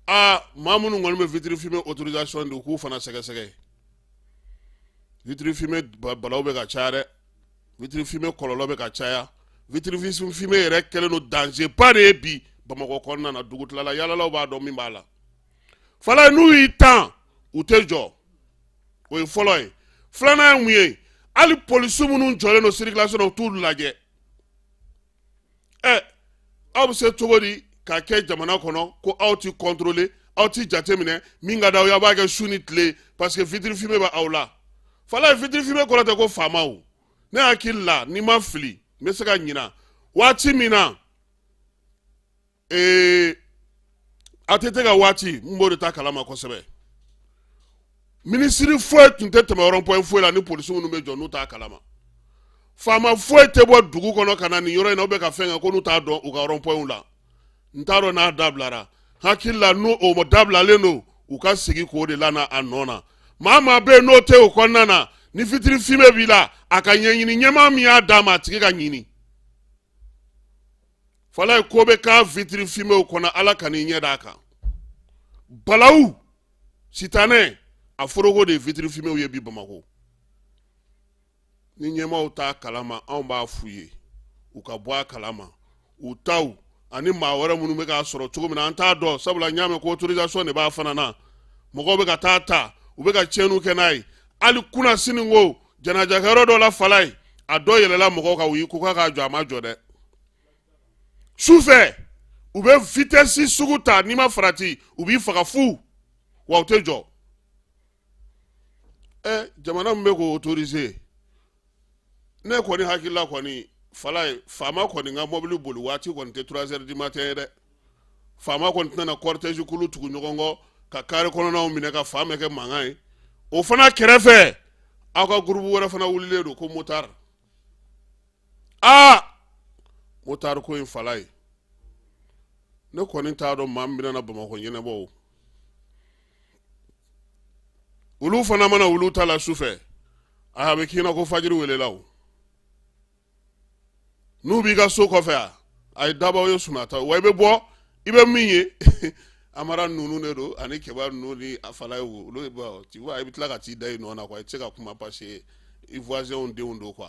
aa, maa minnu kɔni bɛ vitre fumée autorisation di, u k'u fana sɛgɛsɛgɛ. Vitre fumée balaw bɛ ka caya dɛ, vitre fumée kɔlɔlɔ bɛ ka caya. Vitre fumée yɛrɛ kɛlen don danger ba de ye bi Bamakɔ kɔnɔna na. Dugutilala yaalalaw b'a dɔn min b'a la. Falaye, n'u y'i tan, u tɛ jɔ. O ye fɔlɔ ye. Filanan ye mun ye? Hali polisi minnu jɔlen don circulation na, u t'u lajɛ. Ɛ, aw bɛ se cogo di ka kɛ jamana kɔnɔ ko aw ti contrôler, aw ti jate minɛ? Min ka d'aw ye, aw b'a kɛ su ni tile, parce que vitre fumée bɛ aw la. Falaye, vitre fumée kɔrɔ tɛ ko faamaw. Ne hakili la, n'i ma fili, n bɛ se ka ɲina waati min na, ATT ka waati, n b'o de ta kalama kosɛbɛ. Minisiri foyi tun tɛ tɛmɛ rond-point foyi la ni polisi minnu bɛ jɔ n'u t'a kalama. Faama foyi tɛ bɔ dugu kɔnɔ ka na nin yɔrɔ in na, u bɛ ka fɛn kɛ ko n'u t'a dɔn u ka rond-point la. N t'a dɔn n'a dabilara. Hakili la n'o o dabilalen don, u ka segin k'o de lana a nɔ na. Maa maa bɛ yen n'o tɛ o kɔnɔna na, ni vitre fumée b'i la, a ka ɲɛɲini ɲɛmaa min y'a d'a ma, a tigi ka ɲini. Falaye ko bɛ k'a vitre fumée kɔnɔ, Ala kan'i ɲɛ d'a kan. Balawu sitanɛ a foroko de ye vitre fumée ye bi Bamakɔ. Ni ɲɛmaaw t'a kalama, anw b'a f'u ye u ka bɔ a kalama. U taw ani maa wɛrɛ minnu bɛ k'a sɔrɔ cogo min na, an t'a dɔn, sabula n y'a mɛn ko autorisation de b'a fana na. Mɔgɔw bɛ ka taa ta, u bɛ ka tiɲɛniw kɛ n'a ye. Hali kunasini ko janajakɛyɔrɔ dɔ la Falaye, a dɔ yɛlɛla mɔgɔw kan, u y'i ko k'a k'a jɔ, a ma jɔ dɛ. Su fɛ u bɛ vitesse sugu ta, n'i ma farati u b'i faga fu, wa u tɛ jɔ. Jamana min bɛ k'o autoriser, ne kɔni hakilila kɔni Falaye, faama kɔni ka mɔbili boli waati kɔni tɛ 3 heures du matin ye dɛ. Faama kɔni tɛna na cortège kulu tugu ɲɔgɔn kɔ ka carré kɔnɔnaw minɛ ka fan bɛɛ kɛ mankan ye. O fana kɛrɛfɛ, aw ka groupe wɛrɛ fana wulilen don ko motard. Aa, motard ko in Falaye, ne kɔni t'a dɔn maa min bɛna na Bamakɔ ɲɛnabɔ o. Olu fana mana olu ta la su fɛ, a bɛ k'i ɲɛna ko fajiri welela o. N'u b'i ka so kɔfɛ, a ye dabaw ye sunata wa, i bɛ bɔ i bɛ min ye, Amara ninnu de don ani Kɛba ninnu ni a Falaye, olu bɔ, tu vois, i bɛ tila ka t'i da i nɔ na quoi, i tɛ se ka kuma parce que i voisinw denw don quoi.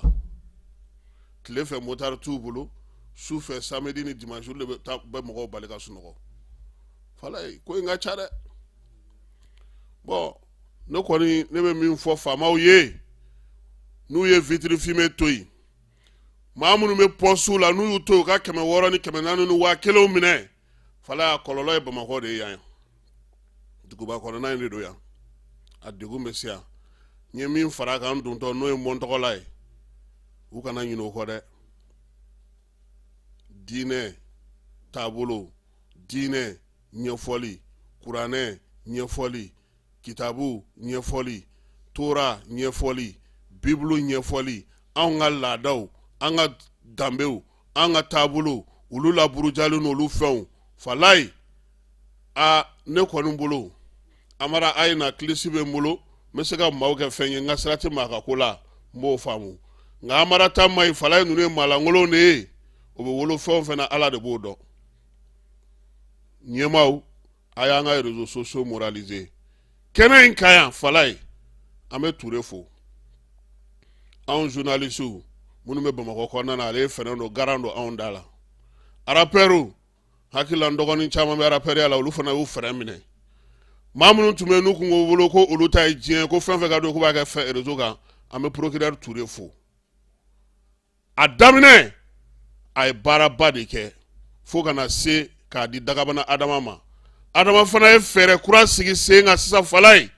Tile fɛ motard t'u bolo, su fɛ samedi ni dimanche olu de bɛ taa bɛ mɔgɔw bali ka sunɔgɔ. Falaye ko in ka ca dɛ. Bon, ne kɔni ne bɛ min fɔ faamaw ye, n'u ye vitre fumée to yen, maa minnu bɛ poste la, n'u y'u to yen u ka 600 ni 400 ni 1000 minɛ. Falaye, a kɔlɔlɔ ye Bamakɔ de ye yan, duguba kɔnɔna in de don yan, a degun bɛ se yan. N ye min fara a kan dontɔ, n'o ye mɔntɔgɔla ye, u kana ɲinɛ o kɔ dɛ. Diinɛ taabolo, diinɛ ɲɛfɔli, kuranɛ ɲɛfɔli, kitabu ɲɛfɔli, tora ɲɛfɔli, bibulu ɲɛfɔli, anw ka laadaw, an ka danbew, an ka taabolo, olu laburujalen n'olu fɛnw. Falaye, a ne kɔni bolo, Amara a ye na kilisi bɛ n bolo, n bɛ se ka maaw kɛ fɛn ye, n ka sira tɛ maa ka ko la, n b'o faamu. Nka Amara ta ma ɲi. Falaye, ninnu ye maalankolonw de ye, o bɛ wolo fɛn o fɛn na, Ala de b'o dɔn. Ɲɛmaaw, a y'an ka réseaux sociaux moraliser kɛnɛ in kan yan. Falaye, an bɛ Ture fo, anw journalistes minnu bɛ Bamakɔ kɔnɔna na, ale ye fɛɛrɛ don garan don anw da la. Rappeurs, hakili la n dɔgɔnin caman bɛ rappeurya la, olu fana y'u fɛɛrɛ minɛ. Maa minnu tun bɛ yen n'u kun ko bolo ko olu ta ye diɲɛ ko fɛn fɛn ka don k'u b'a kɛ fɛn réseau kan, an bɛ procureur Ture fo. A daminɛ, a ye baaraba de kɛ fo ka na se k'a di Dagabana Adama ma. Adama fana ye fɛɛrɛ kura sigi sen kan sisan. Falaye,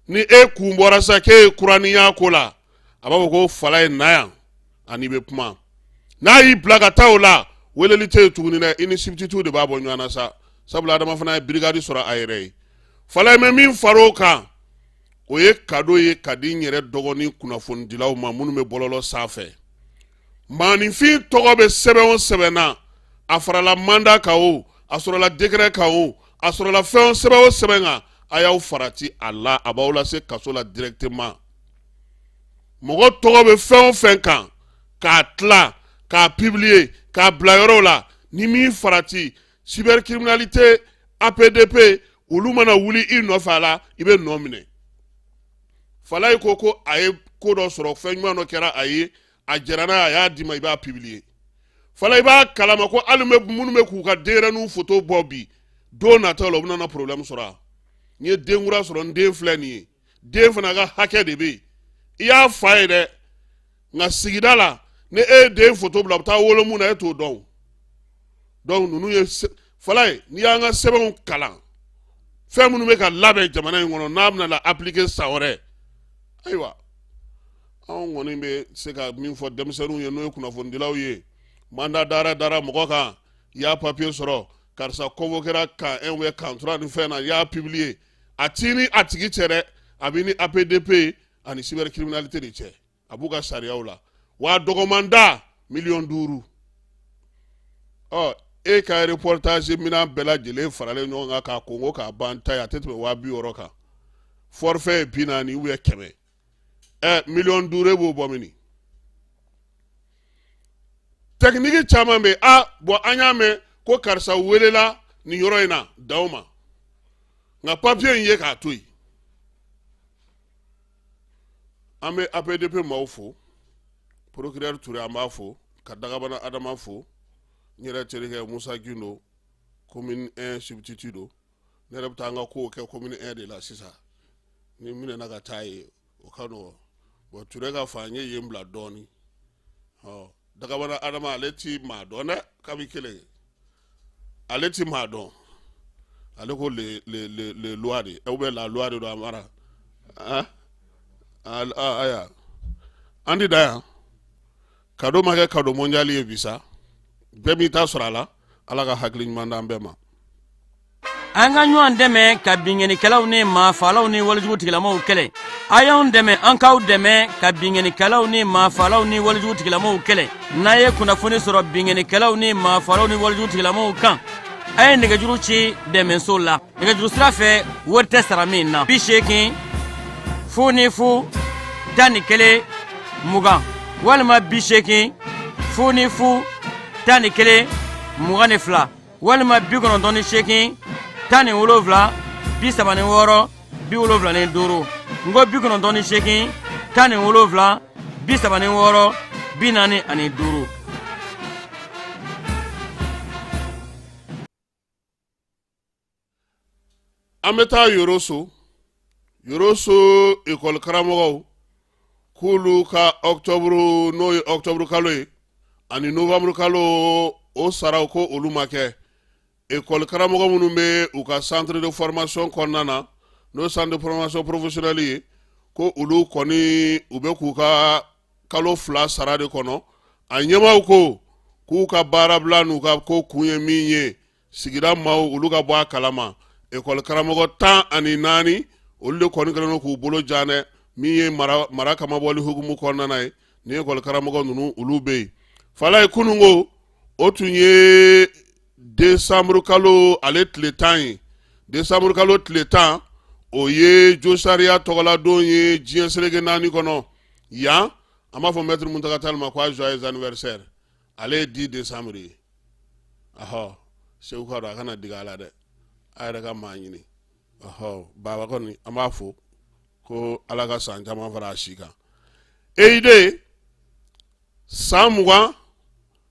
ni e kun bɔra sisan k'e ye kuraniya ko la, a b'a fɔ ko Falaye na yan, ani bɛ kuma. N'a y'i bila ka taa o la, weleli tɛ yen tuguni dɛ, i ni substitut de b'a bɔ ɲɔgɔn na sa, sabula Adama fana ye brigade sɔrɔ a yɛrɛ ye. Falaye, bɛ min far'o kan, o ye cadeau ye ka di n yɛrɛ dɔgɔnin kunnafonidilaw ma minnu bɛ bɔlɔlɔ sanfɛ. Maaninfin tɔgɔ bɛ sɛbɛn o sɛbɛn na, a farala mandat kan o, a sɔrɔla décret kan o, a sɔrɔla fɛn o sɛbɛn o sɛbɛn kan, a y'aw farati a la, a b'aw lase kaso la directement. Mɔgɔ tɔgɔ bɛ fɛn o fɛn kan, k'a tila k'a publier k'a bila yɔrɔw la, ni min farati, cybercriminalité APDP olu mana wuli i nɔfɛ a la, i bɛ nɔ minɛ. Falaye ko a ye ko dɔ sɔrɔ, fɛn ɲuman dɔ kɛra a ye, a jɛra n'a ye, a y'a d'i ma, i b'a publier. Falaye, i b'a kalama ko hali minnu bɛ k'u ka denyɛrɛninw photo bɔ bi, don nataw la u bɛna na problème sɔrɔ. A n ye den kura sɔrɔ, n den filɛ nin ye, den fana ka hakɛ de bɛ yen. I y'a fa ye dɛ, nka sigida la ni e ye den photo bila, a bɛ taa wolo mun na, e t'o dɔn. Donc ninnu ye Falaye, n'i y'an ka sɛbɛnw kalan, fɛn minnu bɛ ka labɛn jamana in kɔnɔ n'a bɛna la appliquer san wɛrɛ, ayiwa, anw kɔni bɛ se ka min fɔ denmisɛnninw ye, n'o ye kunnafonidilaw ye, mandat dara mɔgɔ kan, i y'a papier sɔrɔ, karisa convoquera camp 1 ou bien camp 3 ni fɛn na, i y'a publier, a t'i ni a tigi cɛ dɛ. A b'i ni APDP ani cybercriminalité de cɛ, a b'u ka sariyaw la, wa a dɔgɔmanda 5 miliyɔn. Ɔ, e ka reportage minɛn bɛɛ lajɛlen faralen ɲɔgɔn kan k'a konko k'a ban ta ye, a tɛ tɛmɛ 60 000 kan. Forfait ye 40 ou bien 100. Ɛ, 5 miliyɔn, e b'o bɔ mini? Technique caman bɛ yen. A bɔn, an y'a mɛn ko karisa welela nin yɔrɔ in na, dan o ma, nka papier in ye k'a to yen. An bɛ APDP maaw fo, procureur Ture, an b'a fo, ka Dagabana Adama fo, n yɛrɛ terikɛ Musa Gindo, commune 1 substitut don. Ne yɛrɛ bɛ taa an ka kow kɛ commune 1 de la sisan. Ni n minɛna ka taa yen, o ka nɔgɔn. Bon, Ture ka fan, n ye yen bila dɔɔnin. Ɔ, Dagabana Adama, ale ti maa dɔn dɛ, kabi kelen ale ti maa dɔn. Ale ko le le le le loi de, ou bien la loi de don. A mara, ah aya, an ti da yan. Cadeau ma kɛ cadeau mondial ye bi sa, bɛɛ b'i ta sɔrɔ a la. Ala ka hakili ɲuman d'an bɛɛ ma. An ka ɲɔgɔn dɛmɛ ka binkannikɛlaw ni maafalaw ni walejugu tigilamaw kɛlɛ. A y'anw dɛmɛ, an k'aw dɛmɛ ka binkannikɛlaw ni maafalaw ni walejugu tigilamaw kɛlɛ. N'a ye kunnafoni sɔrɔ binkannikɛlaw ni maafalaw ni walejugu tigilamaw kan, a ye nɛgɛjuru ci dɛmɛso la nɛgɛjuru sira fɛ, wari tɛ sara min na: 80 00 11 20 walima 80 00 11 22 walima 98 17 36 75. N ko 98 17 36 45. An bɛ taa Yoroso. Yoroso ekɔli karamɔgɔw k'olu ka octobre, n'o ye octobre kalo ye, ani novembre kalo, o saraw ko olu ma kɛ. Ekɔli karamɔgɔ minnu bɛ u ka centre de formation kɔnɔna na, n'o centre de formation professionnelle ye, ko olu kɔni u bɛ k'u ka kalo 2 sara de kɔnɔ. A ɲɛmaaw ko k'u ka baarabila n'u ka ko kun ye min ye, sigida maaw olu ka bɔ a kalama. Ekɔli karamɔgɔ 14, olu de kɔni kɛlen don k'u bolo jan dɛ. Min ye mara kamabɔli hukumu kɔnɔna na ye, ni ekɔli karamɔgɔ ninnu olu bɛ yen. Falaye, kununko o tun ye décembre kalo ale tile 10 ye. Décembre kalo tile 10, o ye josariya tɔgɔladon ye diɲɛ seleke naani kɔnɔ yan. An b'a fɔ maître Muntaga Tall ma ko a joyeux anniversaire. Ale ye 10 décembre ye. Ahɔ, Segu ka don, a kana digi a la dɛ, a yɛrɛ ka maa ɲini. Ɔhɔ, baba kɔni, an b'a fo ko Ala ka san caman fara a si kan. EID san 20,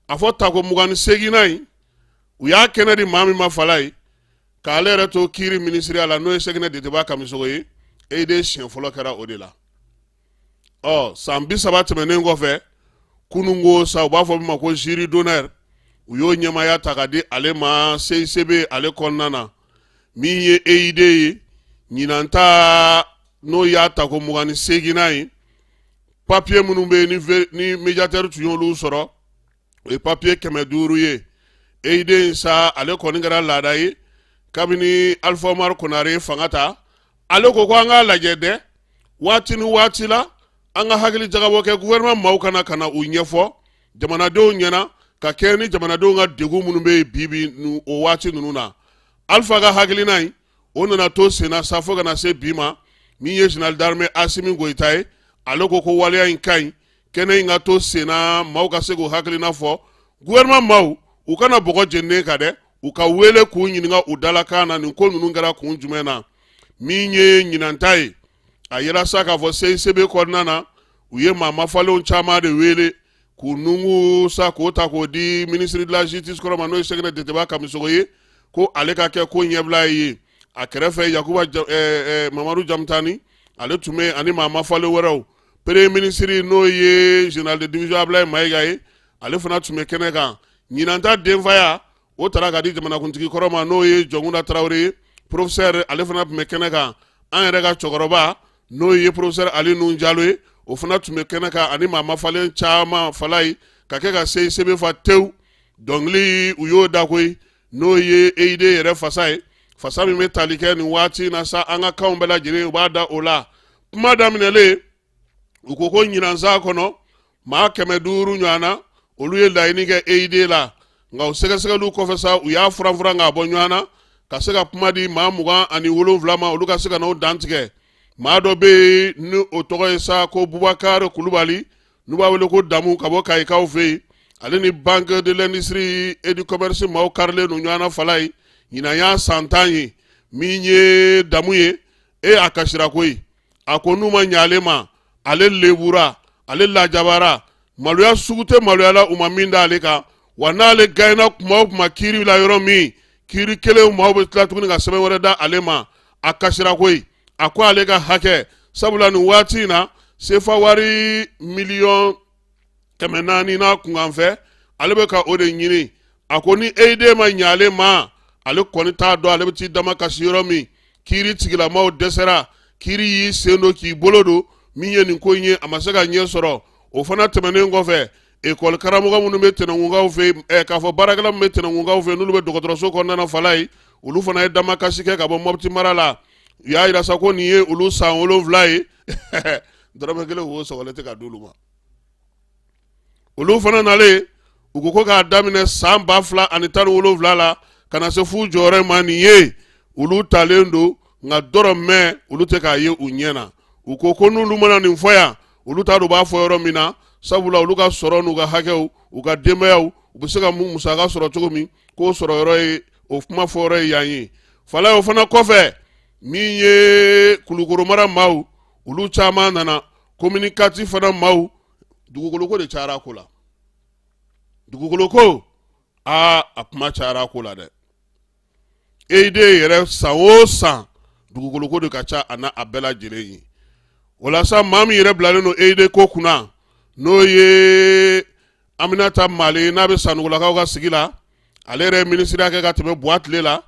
a fɔ tako 28nan in, u y'a kɛnɛ di maa min ma, fala ye, k'ale yɛrɛ to kiiri minisiriya la, n'o ye Sɛkinɛ Deteba Kamisogo ye. EID siɲɛ fɔlɔ kɛra o de la. Ɔ, san 30 tɛmɛnen kɔfɛ, kununko sa, u b'a fɔ min ma ko jury d'honneur, u y'o ɲɛmaaya ta ka di ale ma CICB ale kɔnɔna na. Min ye EID ye ɲinan ta, n'o y'a tako 28nan ye, papiye minnu bɛ yen ni médiateur tun y'olu sɔrɔ, o ye papiye 500 ye. EID in sa, ale kɔni kɛra laada ye kabini Alpha Umaru Konare ye fanga ta. Ale ko ko an k'a lajɛ dɛ, waati ni waati la, an ka hakili jagabɔ kɛ, gouvernement maaw kana ka na u ɲɛfɔ jamanadenw ɲɛna ka kɛɲɛ ni jamanadenw ka degun minnu bɛ yen bi bi o waati ninnu na. Alpha ka hakilina in, o nana to senna sa fo ka na se bi ma. Min ye général d'armée Asimi Goyita ye, ale ko ko waleya in ka ɲi, kɛnɛ in ka to senna, maaw ka se k'u hakilina fɔ. Gouvernement maaw, u kana bɔgɔ jeninen kan dɛ, u ka wele k'u ɲininka u dalakan na, nin ko ninnu kɛra kun jumɛn na. Min ye ɲinan ta ye, a yira sa k'a fɔ CICB kɔnɔna na, u ye maa mafalenw caman de wele k'u nungu sa k'o ta k'o di ministre de la justice kɔrɔ ma, n'o ye Sɛkinɛ Deteba Kamisogo ye, ko ale ka kɛ ko ɲɛbila ye. A kɛrɛfɛ, Yakuba Mamadu Jamutani, ale tun bɛ, ani maa mafalen wɛrɛw. Premier ministre, n'o ye général de division Ablaye Mayiga ye, ale fana tun bɛ kɛnɛ kan. Ɲinan ta denfaya, o taara ka di jamanakuntigi kɔrɔ ma, n'o ye Jɔnkunda Tarawele ye. Professeur, ale fana tun bɛ kɛnɛ kan. An yɛrɛ ka cɛkɔrɔba, n'o ye professeur Ali Nuhu Jalo ye, o fana tun bɛ kɛnɛ kan, ani maa mafalen caman. Falaye, ka kɛ ka CICB fa tewu, dɔnkili u y'o da koyi, n'o ye EID yɛrɛ fasa ye, fasa min bɛ tali kɛ nin waati in na sa, an ka kanw bɛɛ lajɛlen u b'a da o la. Kuma daminɛlen, u ko ko ɲinan san kɔnɔ maa 500 ɲɔgɔn na, olu ye laɲini kɛ EID la, nka o sɛgɛsɛgɛliw kɔfɛ sa, u y'a furanfuran k'a bɔ ɲɔgɔn na ka se ka kuma di maa 27 ma, olu ka se ka n'o dantigɛ. Maa dɔ bɛ yen ni o tɔgɔ ye sa ko Bubakari Kulubali, n'u b'a wele ko Damu, ka bɔ Kayikaw fɛ yen, ale ni Banque de l'Industrie et du Commerce maaw karilen don ɲɔgɔn na. Falaye, ɲinan y'a san 10 ye. Min ye Damu ye, e a kasira koyi. A ko n'u ma ɲɛ ale ma, ale lebura, ale lajabara, maloya sugu tɛ maloya la u ma min da ale kan. Wa n'ale gagnéna kuma o kuma kiiri la yɔrɔ min, kiiri kelen maaw bɛ tila tuguni ka sɛbɛn wɛrɛ da ale ma. A kasira koyi. A ko ale ka hakɛ, sabula nin waati in na sefa wari 400 miliyɔn n'a kunkanfɛ, ale bɛ ka o de ɲini. A ko ni EID ma ɲɛ ale ma, ale kɔni t'a dɔn ale bɛ t'i dama kasi yɔrɔ min. Kiiri tigilamaw dɛsɛra, kiiri y'i sen don k'i bolo don. Min ye nin ko in ye, a ma se ka ɲɛ sɔrɔ. O fana tɛmɛnen kɔfɛ, ekɔli karamɔgɔ minnu bɛ tɛnɛnkunkaw fɛ yen, k'a fɔ baarakɛla minnu bɛ tɛnɛnkunkaw fɛ yen, n'olu bɛ dɔgɔtɔrɔso kɔnɔna na, Falaye, olu fana ye damakasi kɛ ka bɔ Mɔpiti mara la. U y'a yira sa ko nin ye olu san 7 ye, dɔrɔmɛ kelen wo sɔgɔlen tɛ ka d'olu ma. Olu fana nalen, u ko ko k'a daminɛ san 2017 la ka na se f'u jɔyɔrɔ ma nin ye, olu talen don, nka dɔrɔmɛ olu tɛ k'a ye u ɲɛ na. U ko ko n'olu mana nin fɔ yan, olu t'a dɔn u b'a fɔ yɔrɔ min na, sabula olu ka sɔrɔ n'u ka hakɛw, u ka denbayaw, u bɛ se ka mun musaka sɔrɔ cogo min, k'o sɔrɔ yɔrɔ ye, o kuma fɔ yɔrɔ ye yan ye. Falaye, o fana kɔfɛ, min ye Kulukoro mara maaw, olu caman nana, commune 4 fana maaw. Dugukoloko de cayara ko la, dugukoloko, aa, a kuma cayara ko la dɛ. EID yɛrɛ, san o san dugukoloko de ka ca a na a bɛɛ lajɛlen ye. O la sa, maa min yɛrɛ bilalen don EID ko kunna, n'o ye Aminata Male, n'a bɛ Sanugulakaw ka sigi la, ale yɛrɛ ye minisiriya kɛ ka tɛmɛ Buwa tile la.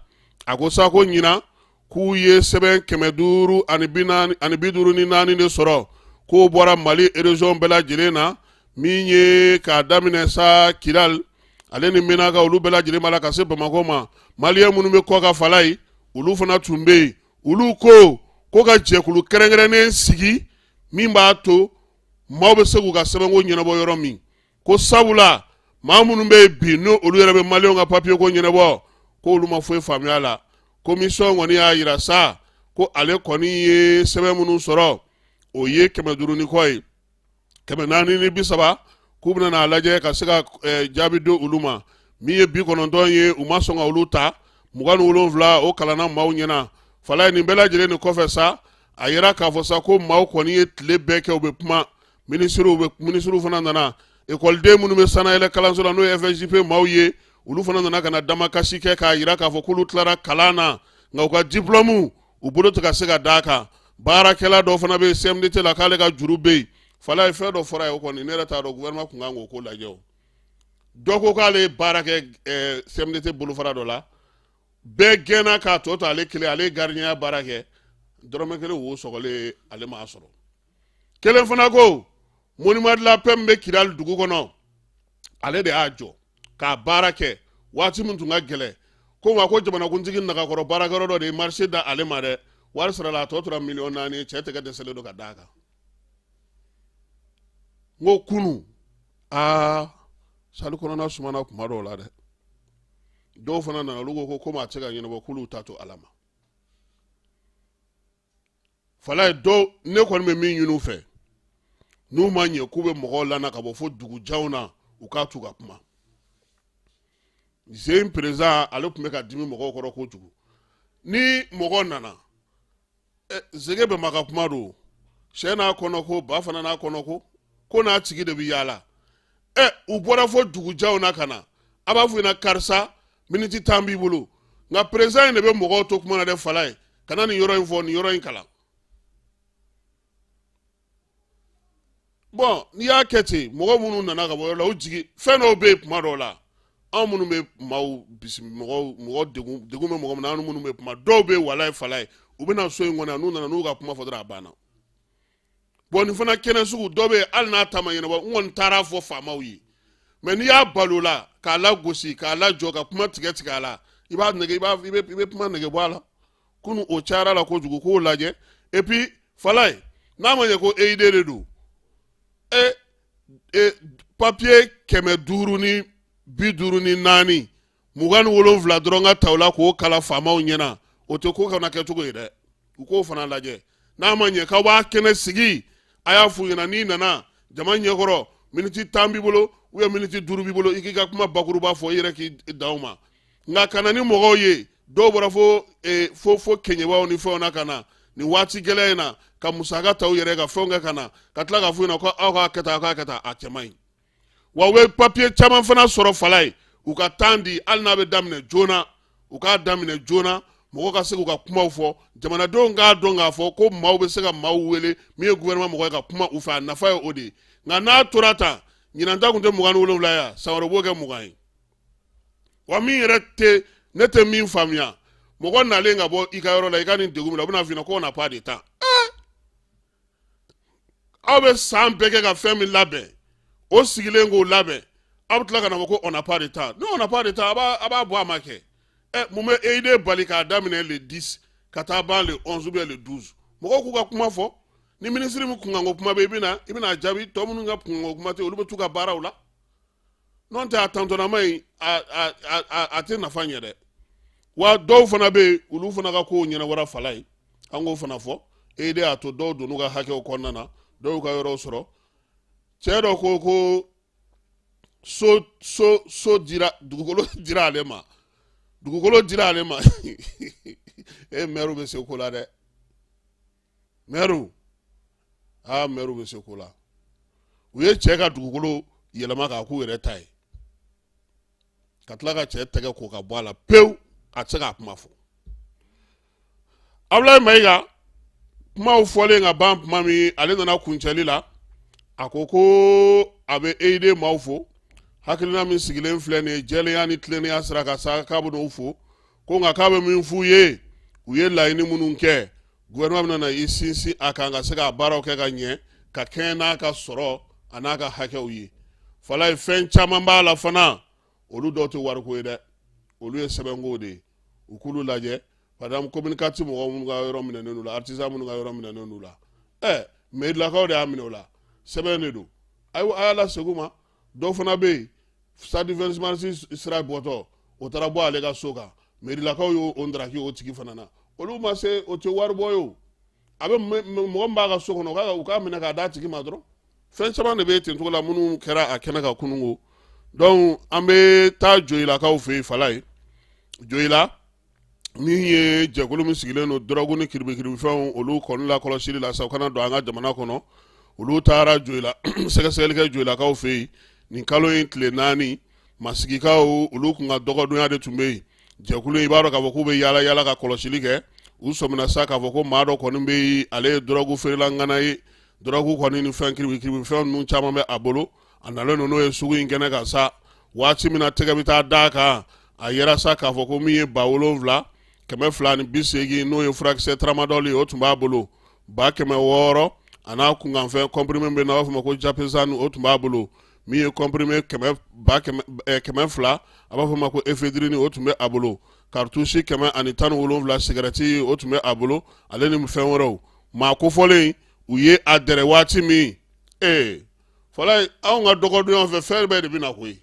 A ko sa ko ɲinan k'u ye sɛbɛn 554 de sɔrɔ, k'o bɔra Mali région bɛɛ lajɛlen na, min ye k'a daminɛ sa Kidal ale ni Menaka, olu bɛɛ lajɛlen b'a la, ka se Bamakɔ ma. Maliyɛn minnu bɛ kɔkan, Falaye, olu fana tun bɛ yen. Olu ko ko ka jɛkulu kɛrɛnkɛrɛnnen sigi min b'a to maaw bɛ se k'u ka sɛbɛnko ɲɛnabɔ yɔrɔ min, ko sabula maa minnu bɛ yen bi, n'o olu yɛrɛ bɛ maliyɛnw ka papiye ko ɲɛnabɔ, ko olu ma foyi faamuya la. Komisɔn kɔni y'a yira sa ko ale kɔni ye sɛbɛn minnu sɔrɔ, o ye 500 ni kɔ ye, 430, k'u bɛna n'a lajɛ ka se ka jaabi di olu ma. Min ye 90 ye, u ma sɔn ka olu ta. 27, o kalanna maaw ɲɛna. Falaye, nin bɛɛ lajɛlen nin kɔfɛ sa, a yira k'a fɔ sa ko maaw kɔni ye tile bɛɛ kɛ u bɛ kuma. Minisiriw fana nana. Ekɔliden minnu bɛ sanayɛlɛ kalanso la, n'o ye FSJP maaw ye, olu fana nana ka na damakasi kɛ k'a yira k'a fɔ k'olu tilara kalan na, nka u ka diplôme u bolo tɛ ka se ka d'a kan. Baarakɛla dɔ fana bɛ yen CMDT la, k'ale ka juru bɛ yen. Falaye, fɛn dɔ fɔra ye, o kɔni ne yɛrɛ t'a dɔn gouvernement tun kan k'o ko lajɛ. O dɔ ko k'ale ye baara kɛ CMDT bolofara dɔ la, bɛɛ gɛnna k'a tɔ to ale kelen, ale ye gardien baara kɛ, dɔrɔmɛ kelen wo sɔgɔlen ale m'a sɔrɔ. Kelen fana ko monument de la paix min bɛ Kidali dugu kɔnɔ, ale de y'a jɔ k'a baara kɛ waati min tun ka gɛlɛn, ko wa ko jamanakuntigi nagakɔrɔ baarakɛyɔrɔ dɔ de ye marché da ale ma dɛ, wari sarala, a tɔ tora 4 miliyɔn ye, cɛ tɛgɛ dɛsɛlen don ka d'a kan. N ko kunu, aa, salle kɔnɔna sumana kuma dɔw la dɛ. Dɔw fana nana, olu ko ko komi a tɛ se ka ɲɛnabɔ, k'olu ta to Ala ma. Falaye, dɔw, ne kɔni bɛ min ɲini u fɛ, n'u ma ɲɛ k'u bɛ mɔgɔw lana ka bɔ fo dugujanw na, u k'a t'u ka kuma. Zen président, ale tun bɛ ka dimi mɔgɔw kɔrɔ kojugu. Ni mɔgɔ nana, zege bɛ ma ka kuma don, sɛ n'a kɔnɔ ko, ba fana n'a kɔnɔ ko, ko n'a tigi de bɛ yaala. U bɔra fo dugujanw na ka na, a b'a fɔ ɲɛna karisa, miniti 10 b'i bolo. Nka président in de bɛ mɔgɔw to kuma na dɛ. Falaye, kana nin yɔrɔ in fɔ, nin yɔrɔ in kalan. Bɔn, n'i y'a kɛ ten, mɔgɔ minnu nana ka bɔ yɔrɔ la, u jigi fɛn dɔw bɛ yen kuma dɔw la. Anw minnu bɛ maaw bisimila, mɔgɔw mɔgɔ degun degun bɛ mɔgɔ min na, anw minnu bɛ kuma, dɔw bɛ yen, walayi Falaye, u bɛ na so in kɔnɔ yan, n'u nana n'u ka kuma fɔ dɔrɔn, a banna. Bɔn, nin fana kɛnɛ sugu dɔ bɛ yen, hali n'a ta ma ɲɛnabɔ, n kɔni taara fɔ faamaw ye. Mɛ n'i y'a balo la k'a lagosi, k'a lajɔ, ka kuma tigɛ tigɛ a la, i b'a nege, i b'a i bɛ i bɛ kuma nege bɔ a la. Kunu o cayara la kojugu, k'o lajɛ. Et puis Falaye, N'a ma ɲɛ ko EID de don, e e papiye 554, 27 dɔrɔn ka ta o la k'o kalan faamaw ɲɛna, o tɛ ko kana kɛcogo ye dɛ. U k'o fana lajɛ. N'a ma ɲɛ k'aw b'a kɛnɛ sigi, a y'a f'u ɲɛna, n'i nana jama ɲɛkɔrɔ, miniti 10 b'i bolo ou bien miniti 5 b'i bolo, i k'i ka kuma bakuruba fɔ i yɛrɛ k'i dan o ma. Nka ka na ni mɔgɔw ye, dɔw bɔra fo Keɲebaw ni fɛnw na ka na nin waati gɛlɛn in na, ka musaka ta u yɛrɛ ka fɛnw kɛ ka na, ka tila k'a f'u ɲɛna ko aw k'a kɛ tan, aw k'a kɛ tan, a cɛ man ɲi. Wa u bɛ papiye caman fana sɔrɔ fala ye, u ka temps di, hali n'a bɛ daminɛ joona, u k'a daminɛ joona, mɔgɔw ka se k'u ka kumaw fɔ, jamanadenw k'a dɔn k'a fɔ ko maaw bɛ se ka maaw wele min ye gouvernement mɔgɔ ye ka kuma u fɛ, a nafa ye o de ye. Nka n'a tora tan, ɲinan ta tun tɛ 27 ye, san wɛrɛ u b'o kɛ 20 ye. Wa min yɛrɛ tɛ ne tɛ min faamuya, mɔgɔ nalen ka bɔ i ka yɔrɔ la, i ka nin degun min na, u bɛna f'i ɲɛna ko on n'a pas de temps. Aw bɛ san bɛɛ kɛ ka fɛn min labɛn, o sigilen k'o labɛn, aw bɛ tila ka na fɔ ko on n'a pas de temps. Ni on n'a pas de temps, a b'a bɔ a ma kɛ. Mun bɛ EID bali k'a daminɛ le 10 ka taa ban le 11 ou bien le 12? Mɔgɔw k'u ka kuma fɔ. Ni minisiri min kunkanko kuma bɛ, i bɛna a jaabi. Tɔ minnu ka kunkanko kuma tɛ, olu bɛ t'u ka baaraw la. N'o tɛ, a tantɔnama in, a tɛ nafa ɲɛ dɛ. Wa dɔw fana bɛ yen, olu fana ka kow ɲɛnabɔra fala ye, an k'o fana fɔ. EID y'a to dɔw donn'u ka hakɛw kɔnɔna na, dɔw ka yɔrɔw sɔrɔ. Cɛ dɔ ko so dira, dugukolo dira ale ma, dugukolo dira ale ma. E, mɛriw bɛ se ko la dɛ, mɛriw, aa, mɛriw bɛ se ko la. U ye cɛ ka dugukolo yɛlɛma k'a k'u yɛrɛ ta ye, ka tila ka cɛ tɛgɛ ko ka bɔ a la pewu, a tɛ se k'a kuma fɔ. Abulayi Mayiga kumaw fɔlen ka ban tuma min, ale nana kuncɛli la, a ko ko a bɛ EID maaw fo, hakilina min sigilen filɛ nin ye jɛlenya ni tilennenya sira kan sa, k'a bɛ n'o fo. Ko nka k'a bɛ min f'u ye, u ye laɲini minnu kɛ, gouvernement bɛna na i sinsin a kan ka se k'a baaraw kɛ ka ɲɛ, ka kɛɲɛ n'a ka sɔrɔ a n'a ka hakɛw ye. Falaye, fɛn caman b'a la fana, olu dɔw tɛ wariko ye dɛ, olu ye sɛbɛnkow de ye, u k'olu lajɛ. Par exemple, commune 4 mɔgɔ minnu ka yɔrɔ minɛnen don la, artisan minnu ka yɔrɔ minɛnen don la, mairilakaw de y'a minɛ o la, sɛbɛn de don. Ayiwa, a y'a lasegin u ma. Dɔw fana bɛ yen, stade 26 mars sira bɔtɔ, o taara bɔ ale ka so kan, mairilakaw y'o o ndaraki o tigi fana na. Olu ma se, o tɛ wari bɔ ye o. A bɛ mɔgɔ min b'a ka so kɔnɔ, u k'a minɛ k'a d'a tigi ma dɔrɔn. Fɛn caman de bɛ ten cogo la minnu kɛra a kɛnɛ kan kununko. Donc an bɛ taa Joyilakaw fɛ yen, Falaye. Joyila min ye jɛkulu min sigilen don dɔrɔgu ni kiribikiribifɛnw olu kɔni lakɔlɔsili la sa, u kana don an ka jamana kɔnɔ, olu taara Joyila sɛgɛsɛgɛli kɛ Joyilakaw fɛ yen nin kalo in tile 4. Masigikaw olu kun ka dɔgɔdonya de tun bɛ yen. Jɛkulu in, i b'a dɔn k'a fɔ k'u bɛ yaala yaala ka kɔlɔsili kɛ. U sɔmina sa k'a fɔ ko maa dɔ kɔni bɛ yen, ale ye dɔrɔgu feerela ŋana ye, dɔrɔgu kɔni ni fɛn kiribikiribifɛn ninnu caman bɛ a bolo, a nalen don n'o ye sugu in kɛnɛ kan sa. Waati min na tɛgɛ bɛ taa d'a kan, a yera sa k'a fɔ ko min ye 7280, n'o ye furakisɛ tramadol ye, o tun b'a bolo, 600 a n'a kunkanfɛn comprimé bɛ, n'a b'a fɔ ma ko diazépam, o tun b'a bolo, min ye comprimé 200, a b'a fɔ ma ko ephedrine, o tun bɛ a bolo, cartouche 117 sigarɛti, o tun bɛ a bolo, ale ni fɛn wɛrɛw. Maa kofɔlen, u ye a dɛrɛ waati min, ee Falaye, anw ka dɔgɔdonyaw fɛ, fɛn bɛɛ de bɛ na koyi.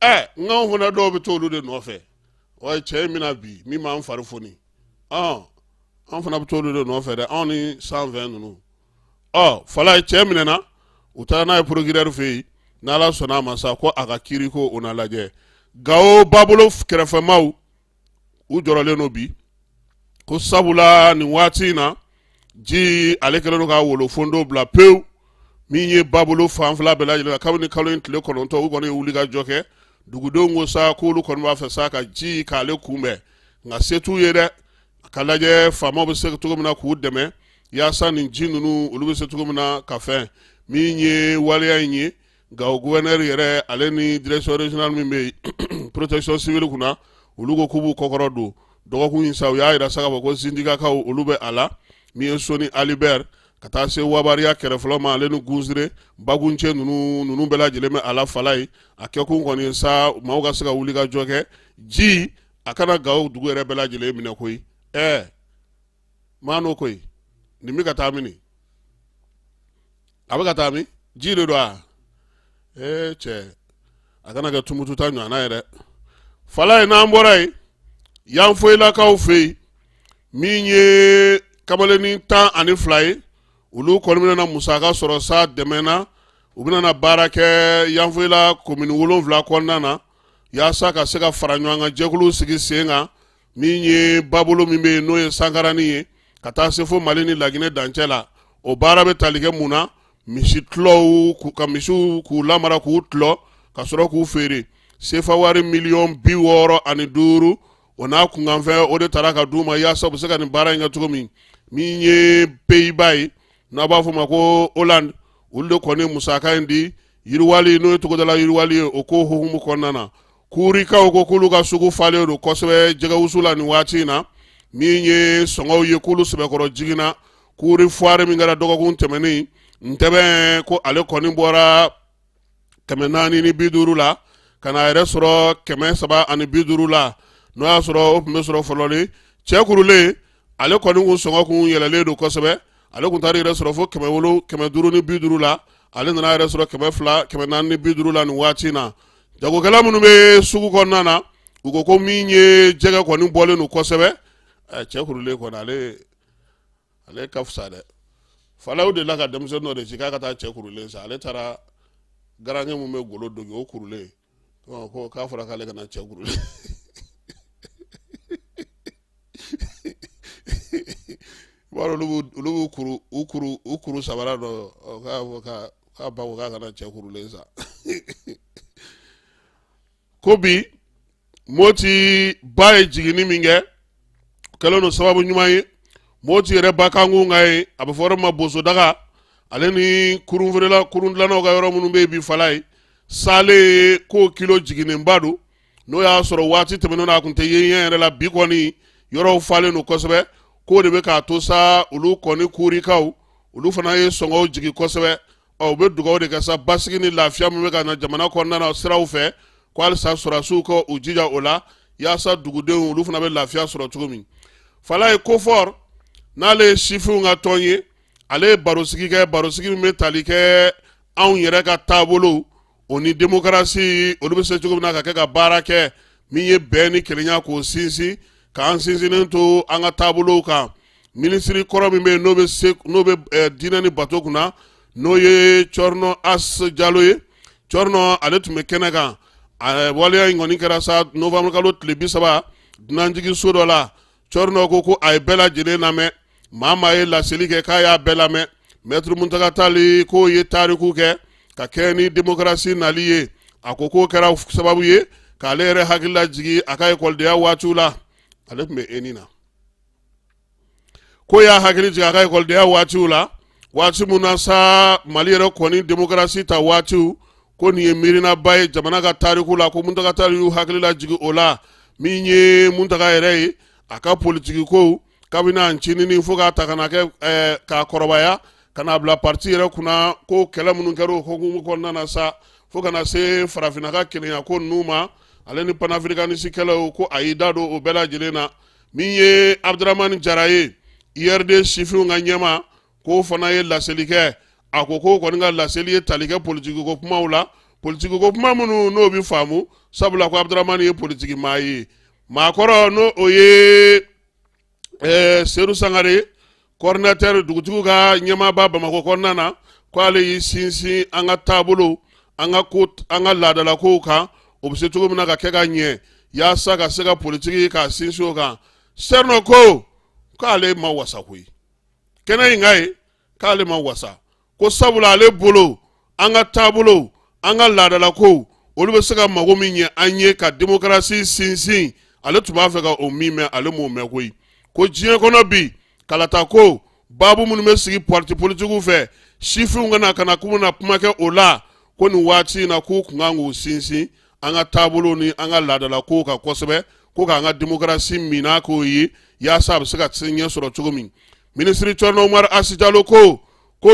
Ɛ, nka anw fana dɔw bɛ to olu de nɔfɛ. Wa cɛ in bɛna bi min b'an fari foni, an fana bɛ to olu de nɔfɛ dɛ, anw ni 120 ninnu. Ɔ Falaye, cɛ minɛna, u taara n'a ye procureur fɛ yen. N'Ala sɔnna a ma sa, ko a ka kiiri ko o na lajɛ. Gawo babolo kɛrɛfɛmaw, u jɔrɔlen don bi, ko sabula nin waati in na, ji ale kɛlen don ka wolo fondo bila pewu min ye babolo fanfɛla bɛɛ lajɛlen na kabini kalo in tile 9. U kɔni ye wuli ka jɔ kɛ. Dugudenw ko sa k'olu kɔni b'a fɛ sa ka ji k'ale kunbɛn, nka se t'u ye dɛ. Ka lajɛ faamaw bɛ se cogo min na k'u dɛmɛ yaasa nin ji ninnu olu bɛ se cogo min na ka fɛn min ye waleya in ye. Gawo gouverneur yɛrɛ, ale ni direction régionale min bɛ yen protection civile kunna, olu ko k'u b'u kɔkɔrɔ don dɔgɔkun in sa. U y'a jira sa k'a fɔ ko Zindigakaw, olu bɛ a la, min ye Soni Alibert ka taa se Wabariya kɛrɛfɛlaw ma, ale ni Gunsire Baguncɛ ninnu bɛɛ lajɛlen bɛ a la. Falaye, a kɛkun kɔni ye sa maaw ka se ka wuli ka jɔ kɛ, ji a kana Gawo dugu yɛrɛ bɛɛ lajɛlen minɛ koyi. Ɛɛ, maa n'o koyi, nin bɛ ka taa mini? A bɛ ka taa min? Ji de don wa? Ee cɛ, a kana kɛ Tumutu ta ɲɔgɔnna ye dɛ. Falaye, n'an bɔra yen, Yanfoyilakaw fɛ yen, min ye kamalennin 12 ye, olu kɔni bɛna na musaka sɔrɔ sa dɛmɛ na. U bɛna na baara kɛ Yanfoyila komini 7 kɔnɔna na, yaasa ka se ka fara ɲɔgɔn kan jɛkulu sigi sen kan, min ye babolo min bɛ yen n'o ye Sankarani ye, ka taa se fo Mali ni Laginɛ dancɛ la. O baara bɛ tali kɛ mun na? Misi tulɔw, ka misiw k'u lamara k'u tulɔ ka sɔrɔ k'u feere. Sefa wari miliyɔn 65, o n'a kunkanfɛn, o de taara ka d'u ma yaasa u bɛ se ka nin baara in kɛ cogo min. Min ye Pays-Bas ye, n'a b'a fɔ o ma ko Hollande, olu de kɔni musaka in di yiriwali, n'o ye togodala yiriwali ye, o ko hukumu kɔnɔna na. Kurikaw ko k'olu ka sugu falen don kosɛbɛ jɛgɛwusu la nin waati in na. Min ye sɔngɔw ye, k'olu sɛbɛkɔrɔ jiginna. Kuri foire min kɛra dɔgɔkun tɛmɛnen, ntɛbɛn ko ale kɔni bɔra 450 la ka na a yɛrɛ sɔrɔ 350 la, n'o y'a sɔrɔ o tun bɛ sɔrɔ fɔlɔlen. Cɛkurulen, ale kɔni kun sɔngɔ kun yɛlɛlen don kosɛbɛ. Ale kun taara yɛrɛ sɔrɔ fo 550 la, ale nana yɛrɛ sɔrɔ 200, 450 la nin waati in na. Jagokɛla minnu bɛ sugu kɔnɔna na, u ko ko min ye jɛgɛ kɔni bɔlen don kosɛbɛ. Cɛkurulen kɔni, ale ka fisa dɛ. Falaw de la ka denmisɛnnin dɔ de ci k'a ka taa cɛ kurulen san. Ale taara garankɛ min bɛ golo dogi, o kurulen ko k'a fɔra k'ale ka na cɛ kurulen. I b'a dɔn, olu b'u kuru, u kuru, u kuru sabara dɔ k'a fɔ k'a ba ko k'a ka na cɛ kurulen san. Ko bi Moti ba ye jiginni min kɛ, kɛlen don sababu ɲuman ye Moti yɛrɛ ba kankun ka ye. A bɛ fɔ yɔrɔ ma Bosodaga, ale ni kurunfeerela, kurun dilannaw ka yɔrɔ minnu bɛ yen bi, Falaye sale ko kilo jiginnenba don. N'o y'a sɔrɔ waati tɛmɛnen na a tun tɛ ye ɲɛ yɛrɛ la, bi kɔni yɔrɔw falen don kosɛbɛ. K'o de bɛ k'a to sa, olu kɔni kurikaw, olu fana ye sɔngɔw jigin kosɛbɛ. Ɔ, u bɛ dugawu de kɛ sa, basigi ni lafiya min bɛ ka na jamana kɔnɔna na siraw fɛ, ko halisa sɔrɔdasiw ka u jija o la, yaasa dugudenw olu fana bɛ lafiya sɔrɔ cogo min. Falaye Kofor, n'ale ye sifinw ka tɔn ye, ale ye barosigi kɛ, barosigi min bɛ tali kɛ anw yɛrɛ ka taabolow o ni demokarasi, olu bɛ se cogo min na ka kɛ ka baara kɛ, min ye bɛn ni kelenya k'o sinsin, k'an sinsinnen to an ka taabolow kan. Minisiri kɔrɔ min bɛ yen, n'o bɛ diinɛ ni bato kunna, n'o ye Cɔrɔnɔ As Jalo ye, Cɔrɔnɔ ale tun bɛ kɛnɛ kan. Waleya in kɔni kɛra sa novembre kalo tile 30, dunanjiginso dɔ la. Cɔrɔnɔ ko ko a ye bɛɛ lajɛlen lamɛn, maa maa ye laseli kɛ, k'a y'a bɛɛ lamɛn. Mɛtiri Muntaga Tali k'o ye tariku kɛ ka kɛ ni demokarasi nali ye. A ko k'o kɛra sababu ye k'ale yɛrɛ hakili lajigin a ka ekɔlidenya waatiw la, ale tun bɛ ENI na. Ko y'a hakili jigin a ka ekɔlidenya waatiw la, waati min na sa Mali yɛrɛ kɔni demokarasi ta waatiw, ko nin ye miirinaba ye jamana ka tariku la. Ko Muntaga Tali y'u hakili lajigin o la. Min ye Muntaga yɛrɛ ye, a ka politiki kow kabini a ncininni fo k'a ta ka na kɛ k'a kɔrɔbaya ka n'a bila parti yɛrɛ kunna, ko kɛlɛ minnu kɛra o hukumu kɔnɔna na sa, fo ka na se farafinna ka kelenya ko ninnu ma, ale ni panafricaniste kɛlɛw, ko a y'i da don o bɛɛ lajɛlen na. Min ye Abdramani Jara ye, URD sifinw ka ɲɛmaa, k'o fana ye laseli kɛ. A ko k'o kɔni ka laseli ye tali kɛ politiki ko kumaw la, politiki ko kuma minnu n'o bɛ faamu, sabula ko Abdramani ye politiki maa ye. Maakɔrɔ, n'o o ye Sedu Sangare, coordinateur dugutigiw ka ɲɛmaaba Bamakɔ kɔnɔna na, ko ale y'i sinsin an ka taabolo, an ka ko, an ka laadalakow kan, o bɛ se cogo min na ka kɛ ka ɲɛ, yaasa ka se ka politiki k'a sinsin o kan. Sɛrinɔ ko k'ale ma wasa koyi kɛnɛ in ka ye, k'ale ma wasa ko sabula ale bolo, an ka taabolo, an ka laadalakow, olu bɛ se ka mago min ɲɛ an ye ka demokarasi sinsin, ale tun b'a fɛ ka o min mɛn, ale m'o mɛn koyi. Ko diɲɛ kɔnɔ bi, kalata ko baabu minnu bɛ sigi parti politikiw fɛ, sifinw ka na ka na k'u bɛna kuma kɛ o la, ko nin waati in na k'u kun kan k'u sinsin an ka taabolo ni an ka laadalakow kan kosɛbɛ, ko k'an ka demokarasi mina k'o ye, yaasa a bɛ se ka se ɲɛ sɔrɔ cogo min. Minisiri Cɔrɔnɔ Umaru Asi Jalo ko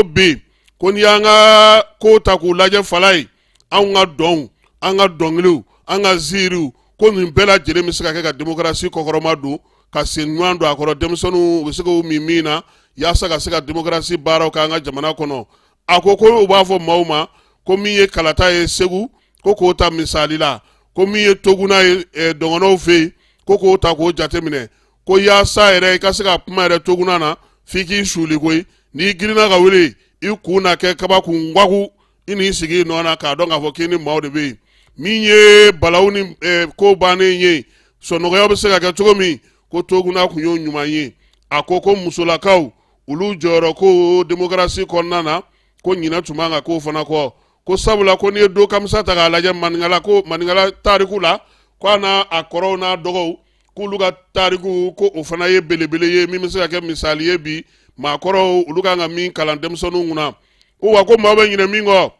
bi, ko n'i y'an ka ko ta k'u lajɛ, Falaye, anw ka dɔnw, an ka dɔnkiliw, an ka ziiriw, ko nin bɛɛ lajɛlen bɛ se ka kɛ ka demokarasi kɔkɔrɔma don, ka sen ɲuman don a kɔrɔ, denmisɛnninw u bɛ se k'u min min na, yaasa ka se ka demokarasi baaraw kɛ an ka jamana kɔnɔ. A ko ko u b'a fɔ maaw ma ko min ye kalata ye Segu, ko k'o ta misali la, ko min ye Toguna ye dɔgɔnɔw fɛ yen, ko k'o ta k'o jateminɛ, ko yaasa yɛrɛ i ka se ka kuma yɛrɛ Toguna na f'i k'i suli koyi, n'i girinna ka wuli i kun na kɛ kabakun gwaku, i n'i sigi i nɔ na k'a dɔn k'a fɔ k'i ni maaw de bɛ yen. Min ye balawu ni ko bannen ye, sɔnɔgɔya bɛ se ka kɛ cogo min, ko Toguna kun y'o ɲuman ye. A ko ko musolakaw olu jɔyɔrɔ ko demokarasi kɔnɔna na, ko ɲinɛ tun man ka k'o fana kɔ, ko sabula ko n'i ye do kamisa ta k'a lajɛ maninkala, ko maninkala tariku la, ko a n'a a kɔrɔw n'a dɔgɔw k'olu ka tariku, ko o fana ye belebele ye min bɛ se ka kɛ misali ye bi maakɔrɔw olu kan ka min kalan denmisɛnninw kunna. Ko wa ko maaw bɛ ɲinɛ min kɔ,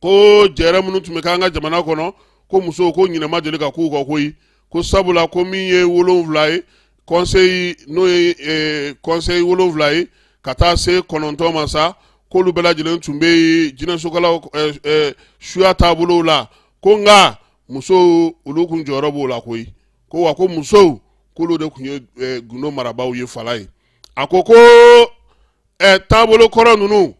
ko jɛrɛ minnu tun bɛ k'an ka jamana kɔnɔ, ko musow ko ɲinɛ ma deli ka k'u kɔ koyi, ko sabula ko min ye 7 ye conseil, n'o ye conseil 7 ye ka taa se 9 ma sa, k'olu bɛɛ lajɛlen tun bɛ yen jinɛsokalaw suya taabolow la, ko nka musow olu kun jɔyɔrɔ b'o la koyi, ko wa ko musow k'olu de tun ye gundo marabaaw ye fala ye. A ko ko taabolo kɔrɔ ninnu,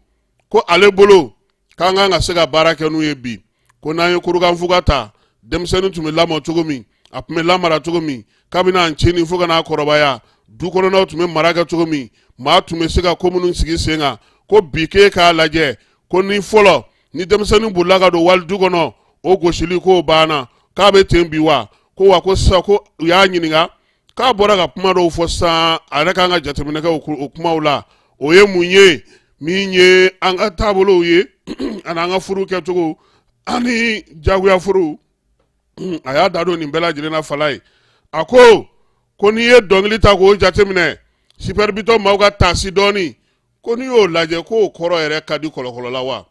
ko ale bolo k'an kan ka se ka baara kɛ n'u ye bi, ko n'an ye kurukanfuga ta, denmisɛnnin tun bɛ lamɔ cogo min, a tun bɛ lamara cogo min kabini a ncinin fo ka n'a kɔrɔbaya, du kɔnɔnaw tun bɛ mara kɛ cogo min, maa tun bɛ se ka ko minnu sigi sen kan, ko bi k'e k'a lajɛ, ko ni fɔlɔ ni denmisɛnnin bolila ka don wali du kɔnɔ, o gosili k'o banna, k'a bɛ ten bi wa? Ko wa ko sisan ko u y'a ɲininka k'a bɔra ka kuma dɔw fɔ sisan, a yɛrɛ kan ka jateminɛ kɛ o kumaw la, o ye mun ye? Min ye an ka taabolow ye ani an ka furu kɛcogo ani jagoya furu, a y'a da don nin bɛɛ lajɛlen na fala ye. A ko ko n'i ye dɔnkili ta k'o jateminɛ, Super Biton maaw ka taasi dɔɔni, ko n'i y'o lajɛ k'o kɔrɔ yɛrɛ ka di kɔlɔkɔlɔ la wa?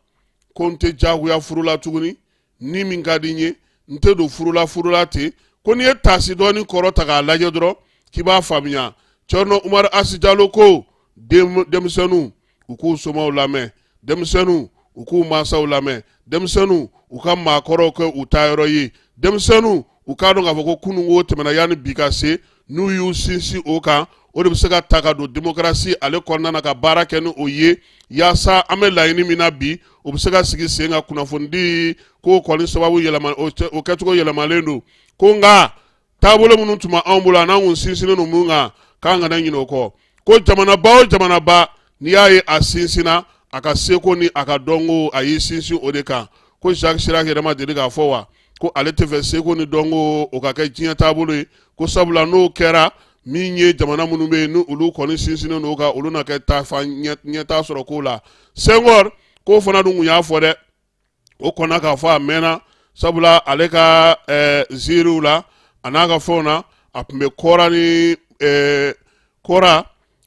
Ko n tɛ jagoya furu la tuguni, ni min ka di n ye n tɛ don furula furula ten. Ko n'i ye taasi dɔɔni kɔrɔ ta k'a lajɛ dɔrɔn k'i b'a faamuya. Cɛrno Umaru Asi Jalo ko denmisɛnninw u k'u somaw lamɛn, denmisɛnninw u k'u mansaw lamɛn, denmisɛnninw u ka maakɔrɔw kɛ u taayɔrɔ ye, denmisɛnninw u k'a dɔn k'a fɔ ko kununko tɛmɛna yanni bi ka se, n'u y'u sinsin o kan, o de bɛ se ka ta ka don demokarasi ale kɔnɔna na ka baara kɛ ni o ye, yaasa an bɛ laɲini min na bi, o bɛ se ka sigi sen kan. Kunnafonidi ko kɔni sababu yɛlɛma, o kɛcogo yɛlɛmalen don, ko nka taabolo minnu tun b'anw bolo an'an kun sinsinnen don mun kan, k'an kana ɲinɛ o kɔ. Ko jamanaba o jamanaba, n'i y'a ye a sinsinna a ka seko ni a ka dɔnko, a y'i sinsin o de kan. Ko Jacques Chirac yɛrɛ ma deli k'a fɔ wa ko ale tɛ fɛ seko ni dɔnko o ka kɛ diɲɛ taabolo ye, ko sabula n'o kɛra, min ye jamana minnu bɛ yen ni olu kɔni sinsinnen don o kan, olu na kɛ taafan ɲɛtaa sɔrɔ ko la. Senghor k'o fana dun kun y'a fɔ dɛ, o kɔnna k'a fɔ a mɛnna, sabula ale ka ziiriw la a n'a ka fɛnw na, a tun bɛ kɔra ni kɔra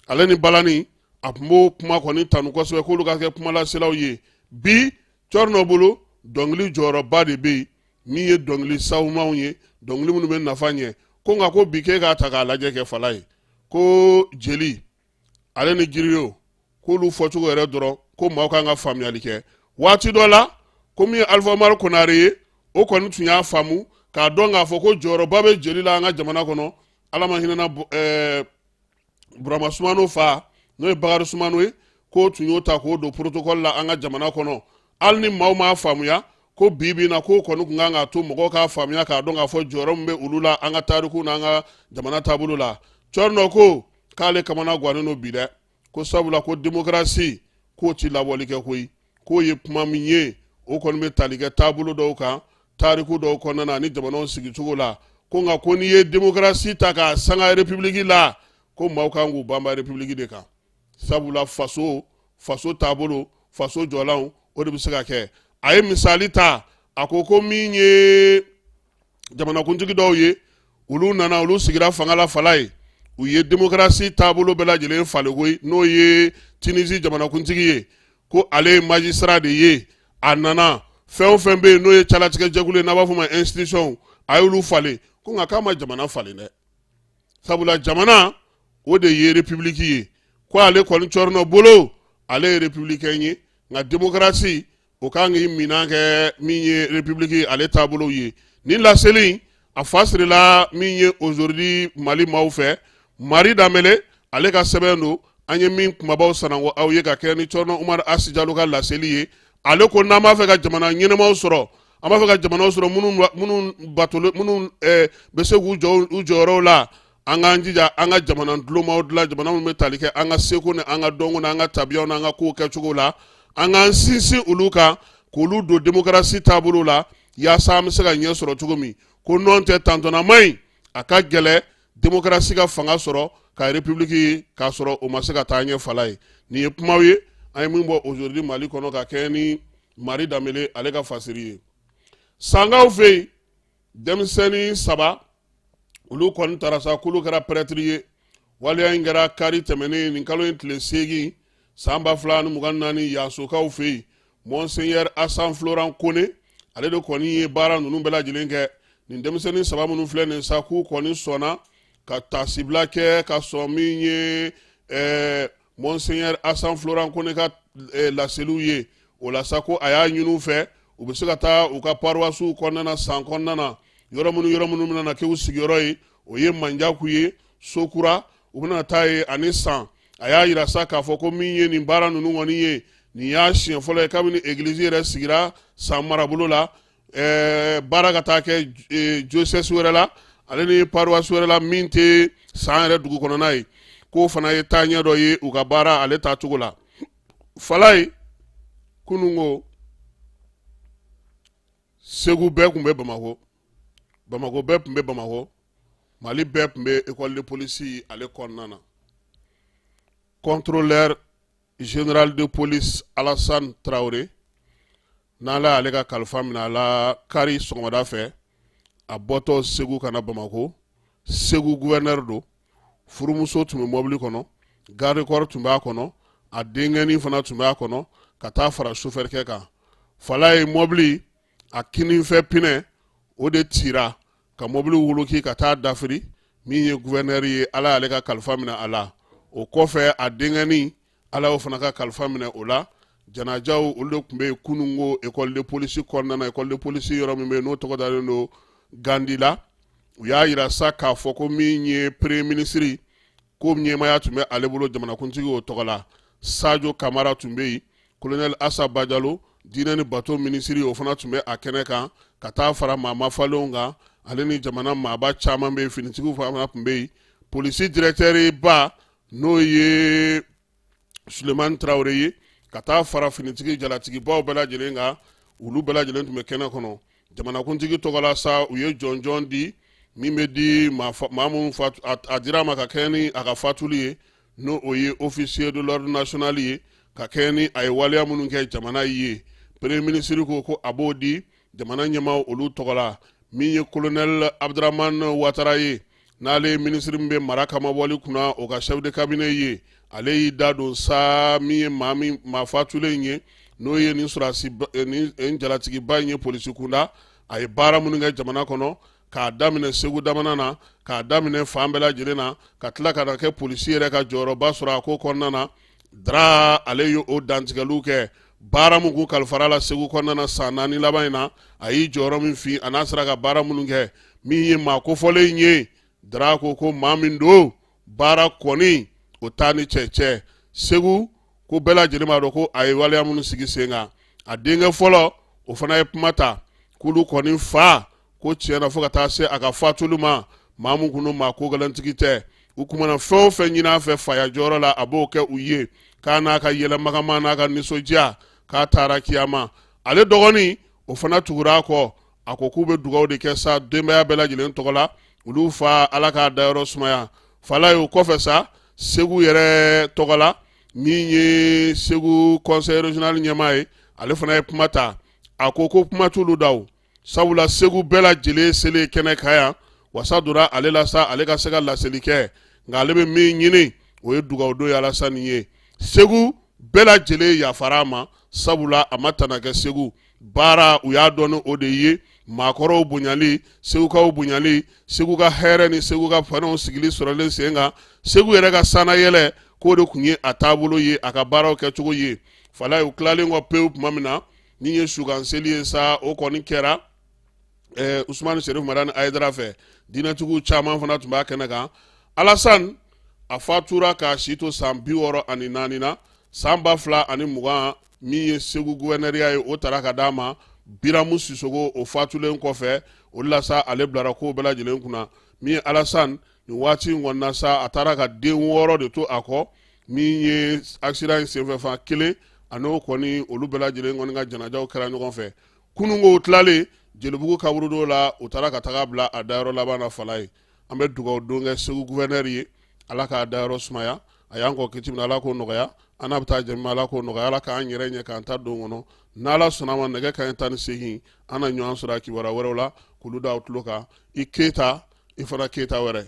ale ni balani, a tun b'o kuma kɔni tanu kosɛbɛ k'olu ka kɛ kumalaselaw ye. Bi Cɛrno bolo dɔnkili jɔyɔrɔba de bɛ yen, min ye dɔnkili sawumanw ye, dɔnkili minnu bɛ nafa ɲɛ. Ko nka ko bi k'e k'a ta k'a lajɛ kɛ fala ye, ko jeli ale ni giriyo k'olu fɔcogo yɛrɛ dɔrɔn ko maaw kan ka faamuyali kɛ waati dɔ la. Ko min ye Alifa Umaru Konare ye, o kɔni tun y'a faamu k'a dɔn k'a fɔ ko jɔyɔrɔba bɛ jeli la an ka jamana kɔnɔ. Ala ma hinɛna Burama Sumano fa, n'o ye Bakari Sumano ye, k'o tun y'o ta k'o don protocole la an ka jamana kɔnɔ. Hali ni maaw m'a faamuya ko bi bi in na, k'o kɔni tun kan k'a to mɔgɔw k'a faamuya k'a dɔn k'a fɔ jɔyɔrɔ min bɛ olu la an ka tariku n'an ka jamana taabolo la. Cɛrno ko k'ale kamana gannen don bi dɛ, ko sabula ko demokarasi k'o ti labɔli kɛ koyi, k'o ye kuma min ye, o kɔni bɛ tali kɛ taabolo dɔw kan tariku dɔw kɔnɔna na ani jamanaw sigicogo la. Ko nka ko n'i ye demokarasi ta k'a sanga republiki la, ko maaw kan k'u banba republiki de kan, sabula faso faso taabolo, faso jɔlanw, o de bɛ se ka kɛ. A ye misali ta, a ko ko min ye jamanakuntigi dɔw ye, olu nana, olu sigira fanga la fala ye, u ye demokarasi taabolo bɛɛ lajɛlen falen koyi. N'o ye Tunisie jamanakuntigi ye, ko ale ye magistrat de ye, a nana fɛn o fɛn bɛ yen n'o ye calatigɛ jɛkulu ye, n'a b'a fɔ o ma institution, a y'olu falen. Ko nka k'a ma jamana falen dɛ, sabula jamana o de ye république ye. Ko ale kɔni Cɛrno bolo, ale ye républicain ye, nka demokarasi o kan k'i minɛn kɛ min ye république ale taabolo ye. Nin laseli a fa sirila min ye Aujourd'hui Mali maaw fɛ, Mari Danbele ale ka sɛbɛn don. An ye min kumabaw sananko aw ye ka kɛ ni Cɔrɔnɔ Umaru Asi Jalo ka laseli ye. Ale ko n'an b'a fɛ ka jamana ɲɛnamaw sɔrɔ, an b'a fɛ ka jamanaw sɔrɔ minnu batolo, minnu bɛ se k'u jɔ u jɔyɔrɔw la, an k'an jija an ka jamana dulomaw dilan, jamana minnu bɛ tali kɛ an ka seko ni an ka dɔnko ni an ka tabiyaw n'an ka kow kɛcogo la, an k'an sinsin olu kan k'olu don demokarasi taabolo la, yaasa an bɛ se ka ɲɛ sɔrɔ cogo min. Ko nɔn tɛ tantɔnama in, a ka gɛlɛn demokarasi ka fanga sɔrɔ ka république k'a sɔrɔ o ma se ka taa ɲɛ. Fala ye nin ye kumaw ye an ye min bɔ aujourd'hui Mali kɔnɔ ka kɛ ni Mari Danbele ale ka fasiri ye. Sankaw fɛ yen, denmisɛnnin 3 olu kɔni taara sa k'olu kɛra prêtre ye. Waleya in kɛra kari tɛmɛnen nin kalo in tile 8 san 2024 Yasokaw fɛ yen. Monseigneur Asan Florent Kone ale de kɔni ye baara ninnu bɛɛ lajɛlen kɛ. Nin denmisɛnnin 3 minnu filɛ nin sa, k'u kɔni sɔnna ka taasibila kɛ ka sɔn min ye Monseigneur Asan Florent Kone ka laseliw ye. O la sa, ko a y'a ɲini u fɛ, u bɛ se ka taa u ka paroissiw kɔnɔna na san kɔnɔna na, yɔrɔ minnu bɛna kɛ u sigiyɔrɔ ye, o ye Manjaku ye, Sokura, u bɛna taa ye ani San. A y'a yira sa k'a fɔ ko min ye nin baara ninnu kɔni ye, nin y'a siɲɛ fɔlɔ ye kabini egilizi yɛrɛ sigira San marabolo la, baara ka taa kɛ diocèse wɛrɛ la ale ni paroisse wɛrɛ la min tɛ San yɛrɛ dugu kɔnɔna ye. K'o fana ye taaɲɛ dɔ ye u ka baara ale taacogo la. Falaye, kunun ko Segu bɛɛ tun bɛ Bamakɔ, Bamakɔ bɛɛ tun bɛ Bamakɔ, Mali bɛɛ tun bɛ école de police ale kɔnɔna na. Contrôleur général de police Alassane Traoré, n'Ala y'ale ka kalifa minɛ a la kari sɔgɔmada fɛ, a bɔtɔ Segu ka na Bamakɔ, Segu gouverneur don, furumuso tun bɛ mɔbili kɔnɔ, garde corps tun b'a kɔnɔ, a denkɛnin fana tun b'a kɔnɔ, ka taa fara chauffeur kɛ kan. Falaye, mɔbili a kininfɛ pinɛ o de tira ka mɔbili woloki ka taa dafiri. Min ye gouverneur ye, Ala y'ale ka kalifa minɛ a la. O kɔfɛ, a denkɛnin, Ala y'o fana ka kalifa minɛ o la. Janajaw olu de tun bɛ yen kunun ko école de police kɔnɔna na, école de police yɔrɔ min bɛ yen n'o tɔgɔ dalen don Gandi la. U y'a yira sa k'a fɔ ko min ye premier ministre ko ɲɛmaaya tun bɛ ale bolo jamanakuntigi o tɔgɔ la, Sadio Kamara tun bɛ yen, colonel Asa Bajalo, diinɛ ni bato minisiri, o fana tun bɛ a kɛnɛ kan, ka taa fara maa mafalenw kan ale ni jamana maaba caman bɛ yen, finitigiw fana tun bɛ yen, polisi directeur ba n'o ye Sulemani Tarawele ye, ka taa fara finitigi jalatigibaw bɛɛ lajɛlen kan, olu bɛɛ lajɛlen tun bɛ kɛnɛ kɔnɔ. Jamanakuntigi tɔgɔ la sa, u ye jɔnjɔn di min bɛ di maa minnu a dira a ma ka kɛɲɛ ni a ka fatuli ye, n'o o ye officier de l'ordre national ye, ka kɛɲɛ ni a ye waleya minnu kɛ jamana ye. Premier ministre ko ko a b'o di jamana ɲɛmaaw olu tɔgɔ la. Min ye colonel Abdramane Ouattara ye, n'ale ye minisiri min bɛ mara kamabɔli kunna, o ka chef de cabinet ye, ale y'i da don sa min ye maa min maa fatulen ye, n'o ye nin sɔrɔdasi nin jalatigiba in ye polisi kunda, a ye baara minnu kɛ jamana kɔnɔ, k'a daminɛ Segu damana na, k'a daminɛ fan bɛɛ lajɛlen na, ka tila ka na kɛ polisi yɛrɛ ka jɔyɔrɔba sɔrɔ a ko kɔnɔna na. Dra ale ye o dantigɛliw kɛ. Baara min kun kalifara la Segu kɔnɔna na san 4 laban in na, a y'i jɔyɔrɔ min fin a n'a sera ka baara minnu kɛ. Min ye maa kofɔlen ye, Dra ko ko maa min don, baara kɔni o t'a ni cɛ cɛ. Segu ko bɛɛ lajɛlen b'a dɔn ko a ye waleya minnu sigi sen kan. A denkɛ fɔlɔ, o fana ye kuma ta k'olu kɔni fa ko tiɲɛ na, fo ka taa se a ka fatuli ma, maa min kun don, maa ko gɛlɛntigi tɛ. U kumana fɛn o fɛn ɲini a fɛ faya jɔyɔrɔ la, a b'o kɛ u ye, k'a n'a ka yɛlɛmagama n'a ka nisɔndiya k'a taara kiyama. Ale dɔgɔnin, o fana tugura a kɔ. A ko k'u bɛ dugawu de kɛ sa denbaya bɛɛ lajɛlen tɔgɔ la, olu fa, Ala k'a dayɔrɔ sumaya. Fala ye, o kɔfɛ sa, Segu yɛrɛ tɔgɔ la, min ye Segu conseil régional ɲɛmaa ye, ale fana ye kuma ta. A ko ko kuma t'olu da o, sabula Segu bɛɛ lajɛlen selen kɛnɛ kan yan, wasa donna ale la sa ale ka se ka laseli kɛ, nka ale bɛ min ɲini, o ye dugawudon ye Alasani ye. Segu bɛɛ lajɛlen yafara a ma, sabula a ma tana kɛ Segu baara, u y'a dɔn ni o de ye maakɔrɔw bonyali, segukaw bonyali, Segu ka hɛrɛ ni Segu ka fanaw sigili sɔrɔlen sen kan, Segu yɛrɛ ka sannayɛlɛ, k'o de tun ye a taabolo ye, a ka baaraw kɛcogo ye. Fala ye, u tilalen kɔ pewu tuma min na, ni ye sukanseli ye sa, o kɔni kɛra Usumani Serif Madani Ayidara fɛ. Diinɛtigiw caman fana tun b'a kɛnɛ kan. Alasan A fatura k'a si to san 64 na san 2020. Min ye Segu guvɛnɛriya ye, o tara ka d'a ma Biramu Sisogo, o fatulen kɔfɛ. O la sa, ale bilara kow bɛɛ lajɛlen kunna. Min ye Alasan, nin waati in kɔnɔna sa, a taara ka den 6 de to a kɔ. Min ye accident in senfɛ fan kelen, a n'o kɔni, olu bɛɛ lajɛlen kɔni ka janajaw kɛra ɲɔgɔn fɛ kununko. Tilalen Jelibugu kaburudo la, u taara ka taga bila a dayɔrɔ laban na fala ye. An bɛ dugawu don kɛ Segu guvɛnɛri ye, Ala k'a dayɔrɔ sumaya. A y'an kɔ kiti min, Ala k'o nɔgɔya. An n'a bɛ taa jɛmi, Ala k'o nɔgɔya. Ala k'an yɛrɛ ɲɛ k'an ta don kɔnɔ. N'Ala sɔnna ma, nɛgɛ kanɲɛ 18, an na ɲɔgɔn sɔrɔ a kibaruya wɛrɛw la k'olu da aw tulo kan. I Keyita, i fana Keyita wɛrɛ.